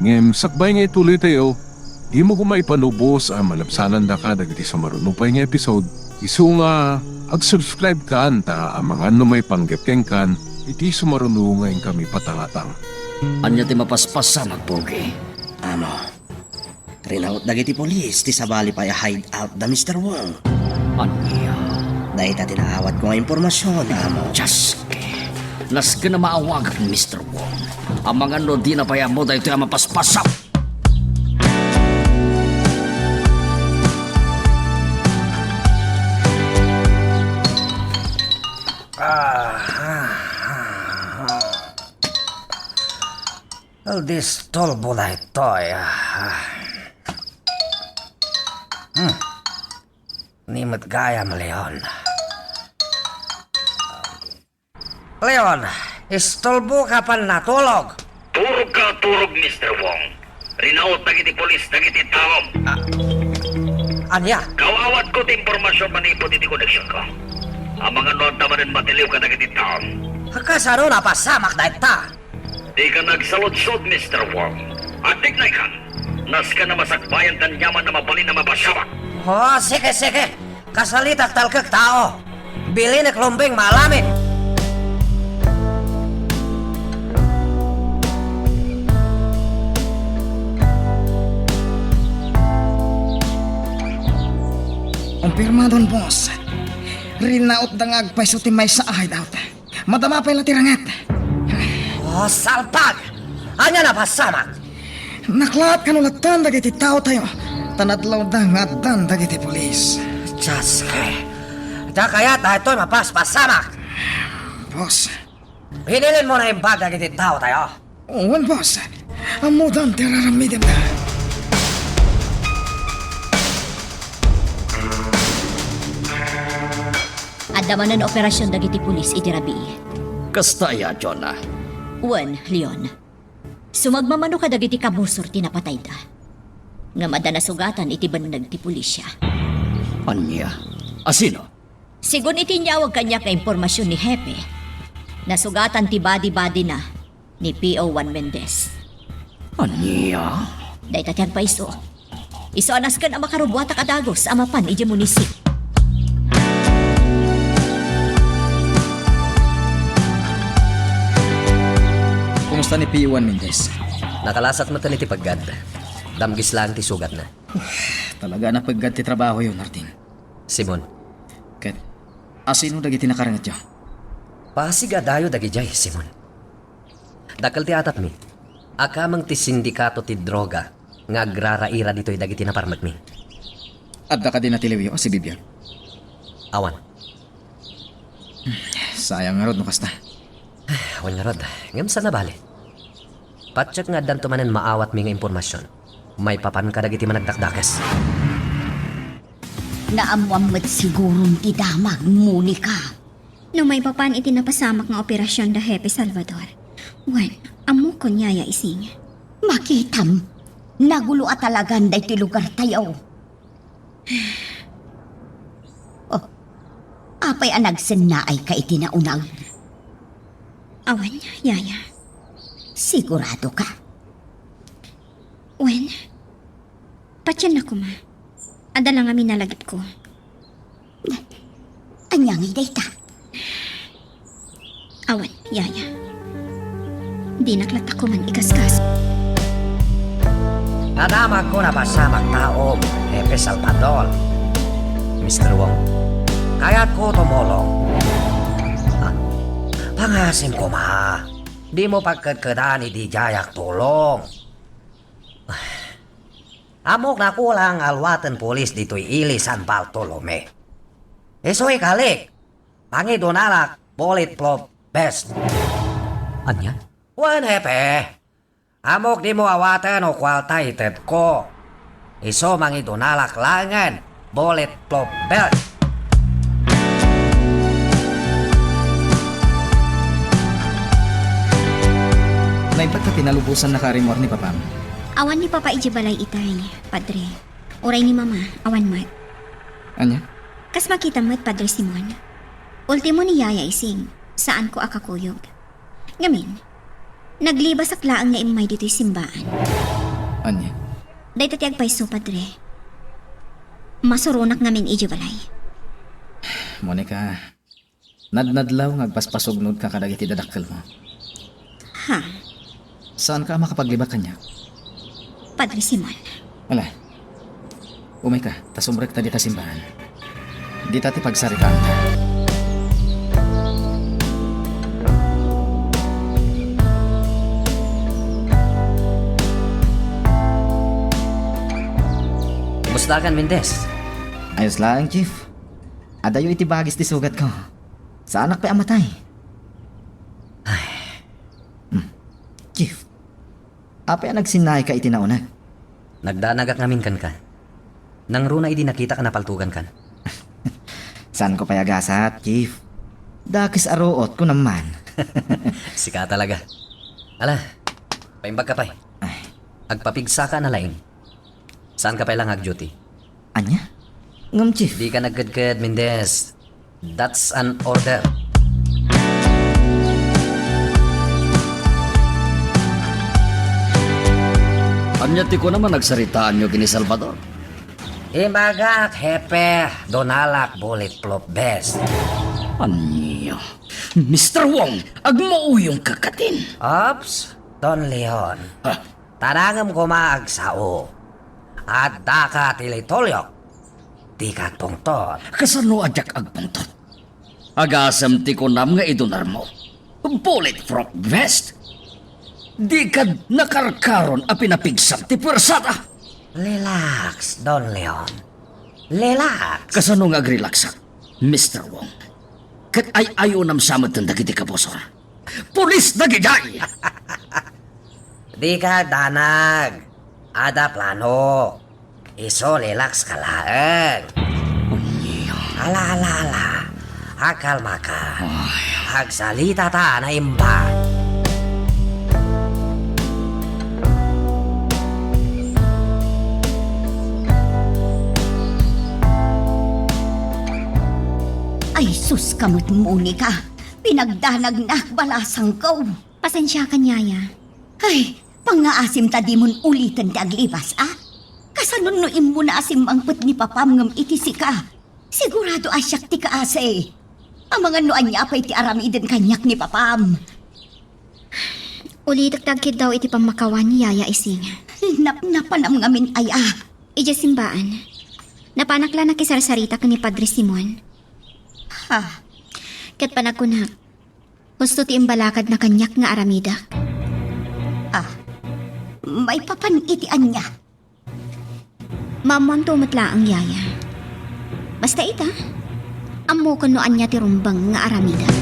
Ngem sakbay nga ituloytayo, dimo koma ipanubos a malabsanandaka dagiti sumaruno pay nga episode. Isu nga, ag-subscribe kan ta amangan no maipanggep kenkan iti sumaruno nga inkami patangatang. Ania ti mapaspasamak, Pogi? Amo, rinaut dagiti polis ti sabali pay a hideout da Mister Wong. Ania? Dayta ti naawatko nga impormasion, amo. Just, nasken a maawagak ni Mister Wong. Amangan no dina pay ammo daytoy a mapaspasak. Ah, ah, ah, ah. Aldis tolbo daytoy. Hmm. Ni met gayam, Leon. Leon, istorboka pay natulog. Turog ka, turog, Mister Wong. Rinaot dagiti pulis dagiti taom. Ah, ania? Kawawatko ti impormasion manipud iti koneksionko. Amangan no adda manen matiliw kadagiti taom. Kasano napasamak dayta? Dika nagsaludsod, Mister Wong. Agtignaykan. Nasken a masakbayan ti aniaman a mabalin a mapasamak. Oh, sige, sige. Kasalitak talkek tao. Bilinek lumbing malamin. Kumpirmadon, boss. Rinaotda nga agpayso ti maysa a hideout. Madama pay la ti ranget. Oh, salpag! Ania napasamak? Naklaat kano lattan dagiti taotayo, ta nadlawda nga addan dagiti pulis. Dios, eh. Diak kayat daytoy mapaspasamak. Boss. Binilinmo naimbag dagiti taotayo? Wen, boss. Ammodan ti araramidenda. Adda manen operasion dagiti pulis iti rabii. Kasta aya, Jonah? Wen, Leon. Sumagmamano kadagiti kabusor ti napatayda. Ngem adda nasugatan iti benneg ti pulisya. Ania? Asino? Segun iti inyawag kaniak nga impormasion ni Hepe, nasugatan ti badi-badina ni P O Juan Mendez. Ania? Dayta ti agpayso. Isu a nasken a makarubuatak a dagus a mapan idiay munisip. Kumusta ni P O Juan Mendez? Nakalasat metten iti peggad. Damgis laeng ti sugatna. Talaga a napeggad ti trabahoyo, Martin. Simon. Ket, asino dagiti nakarengetyo? Pasig a dayo dagidiay, Simon. Dakkel ti atapmi. Akameng ti sindikato ti droga nga agraraira ditoy dagiti naparmekmi. Adda kadi natiliwyo a sibibiag? Awan. Sayang ngarud no kasta. Awan ngarud, ngem saan a bale. Patiek nga addanto manen maawatmi nga impormasion maipapan kadagiti managdakdakes. Naammoam met siguron ti damag, Monica. No maipapan iti napasamak nga operasion da Hepe Salvador, wen, ammok kon Yaya Ising. Makitam, nagulo a talagan daytoy lugartayo. Oh, apay a nagsennaayka iti naunag? Awan, Yaya. Sigurado ka? Wen, patienna koma. Adda la ngamin a lagipko. Ania ngay dayta? Awan, Yaya. Dinak latta koman ikaskas. Nadamagko napasamak taom, Hepe Salvador. Mister Wong, kayatko tumulong. Ah, pangasim koma. Dimo pagkedkedan idi diayak tulong. Ammok nakulang a luaten pulis ditoy ili San Bartolome. Isu ikalik, mangidunalak bulletproof vest. Ania? Wen, Hepe. Ammok dimo awaten no kuarta itedko. Isu mangidunalak laengen bulletproof vest. Naimbag ta pinalubosan na karimor ni Papam. Awan ni Papa idiay balay itay, Padre. Uray ni Mama, awan met. Ania? Kas makita met, Padre Simon. Ultimo ni Yaya Ising, saanko a kakuyog. Ngamin, naglibasak laeng nga immay ditoy simbaan. Ania? Dayta ti agpayso, Padre. Masuronak ngamin idiay balay. Monica, nadnadlaw nga agpaspasugnodka kadagiti dadakkelmo. Ha? Saanka a makapaglibak kaniak? Padre Simon. Ala, umayka, ta sumrekta dita simbaan. Dita ti pagsaritaanta. Kumustakan, Mendez? Ayos laeng, Chief. Adayo iti bagis ti sugatko. Saanak pay a matay. Ay. Hmm. Chief, apay a nagsinnaayka iti nauneg? Nagdanagak ngamin kenka. Nangruna idi nakitak a napaltogankan. Saanko pay a gasat, Chief. Dakes a ruot, kunam man. Sika talaga. Ala, paimbag ka pay. Ay. Agpapigsaka na laeng. Saan ka pay lang ag-duty? Ania? Ngem, Chief. Di ka nagkedked, Mendez. That's an order. Ania ti kunam a nagsaritaanyo ken ni Salvador? Imbagak, Hepe, dunalak bulletproof vest. Ania? Mister Wong, agmauyong ka katin. Ops, Don Leon. Ha? Tanangem koma agsao. Addaka ti litulyok. Dika agpungtot. Kasano a diak agpungtot? Agasem ti kunam nga idunarmo. Bulletproof vest? Dika nakarkaron a pinapigsam ti puersada? Relax, Don Leon. Relax. Kasano nga agrelaksak, Mister Wong? Ket ay-ayonam sa metten dagiti kabusor. Pulis dagidiay! Dika agdanag. Adda plano. Isu, relax ka laeng. Ania? Ala, ala, ala. Agkalmaka. Ay. Agsalita ta a naimbag. Ay, sus ka met, Monica. Pinagdanagnak, balasangko. Pasensiakan, Yaya. Ay, pangngaasim ta dimon uliten ti aglibas, a? Kasano no immuna a simmangpet ni Papam ngem iti sika? Sigurado a siak ti kaasi. Amangan no ania pay ti aramiden kaniak ni Papam. Ulitek ti agkiddaw iti pammakawan ni Yaya Ising. Napnapanam ngamin aya. Idiay simbaan, napanak la nakisarsarita ken ni Padre Simon. Ha? Ket panagkunak, husto ti imbalakadna kaniak nga aramidek. Ah, maipapan iti ania? Maammoanto met laeng, Yaya. Basta ita, ammoken no ania ti rumbeng nga aramidek.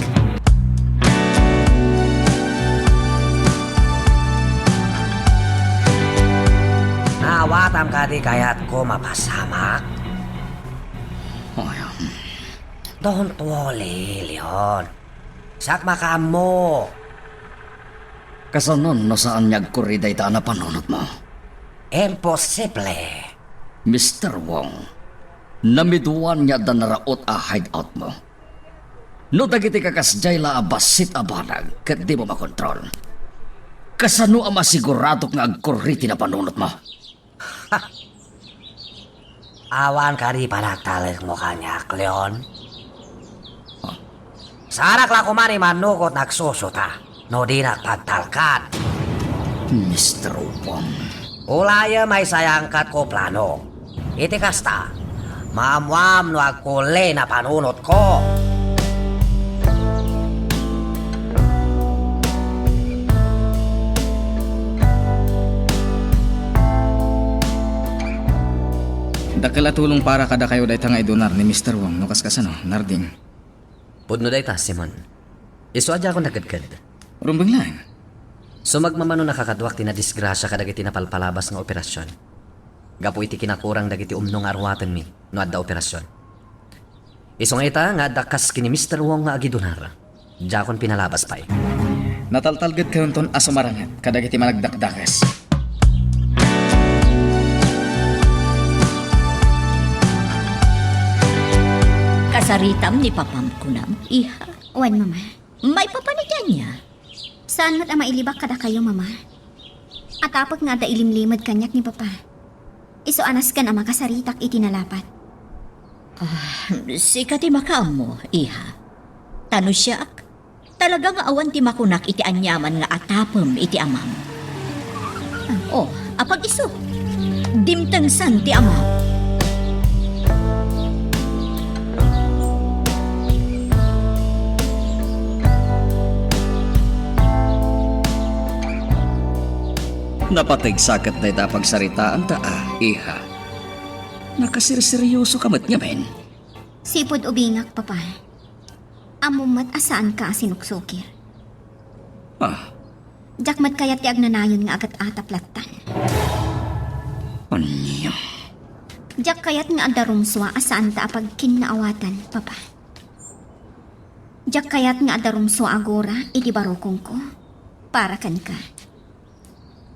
Naawatam kadi kayatko mapasamak? Ay, um. Don't worry, Leon. Siak makaammo. Kasano no saan nga agkurri dayta a napanunotmo? Imposible. Mister Wong, namiduan nga adda naraot a hideoutmo. No dagiti kakasdiay la a bassit a banag ket dimo makontrol, kasano a masiguradok nga agkurri ti napanunotmo? Awan kadi panagtalekmo kaniak, Leon? Saanak la koma ni Manukot nagsusuta no dinak pagtalkan. Mister Wong. Ulayem a isayangkatko plano. Iti kasta, maammoam no agkuli napanunotko. Dakkel a tulong para kadakayo dayta nga idunar ni Mister Wong no kaskasano, Narding. Pudno dayta, Simon. Isu a diakon nagkedked. Rumbeng laeng. Sumagmamano nakakaduak ti nadisgrasia kadagiti napalpalabas nga operasion. Gapu iti kinakurang dagiti umno nga aruatenmi no adda operasion. Isu nga ita nga adda kas ken ni Mister Wong nga agidunar, diakon pinalabas pay. Nataltalgedkayonton a sumaranget kadagiti managdakdakes. Kasaritam ni Papam kunam, iha? Wen, Mama. Maipapan iti ania? Saan met a mailibak kadakayo, Mama. Atapek nga adda ilimlimed kaniak ni Papa. Isu a nasken a makasaritak iti nalapat. Ah, sika ti makaammo, iha. Ta no siak, talaga nga awan ti makunak iti aniaman nga atapem iti amam. Oh, apag-isu. Dimtengsan ti amam. Napateg sa ket dayta a pagsaritaanta, a, iha. Nakasirseryoso ka met ngamin. Sipud ubingak, Papa. Ammom met a saanka a sinuksukir. Ah. Diak met kayat ti agnanayon nga agat-atap lattan. Ania? Diak kayat nga adda rumsua a saanta a pagkinnaawatan, Papa. Diak kayat nga adda rumsua agura iti barukongko para kenka.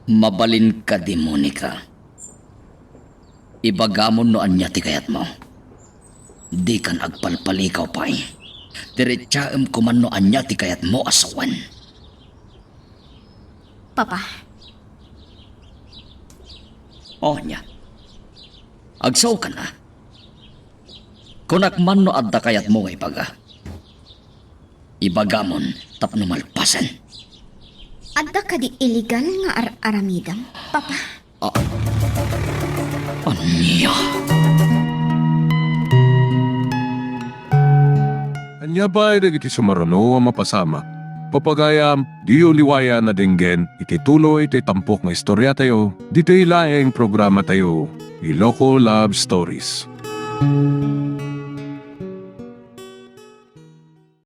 Mabalin kadi, Monica. Ibagamon no ania ti kayatmo. Dikan agpalpalikaw pay. Diretsaem koman no ania ti kayatmo a sawen. Papa. O, ania? Agsaokan a. Kunak man no adda kayatmo nga ibaga. Ibagamon tapno malpasen. Adda kadi illegal nga ar-aramidem, Papa? Ah. Ania? Ania pay dagiti sumaruno a mapasamak? Papagayam, diyo liwayan a denggen iti tuloy ti tampok nga istoriatayo, ditoy laeng programatayo, Iloko Love Stories.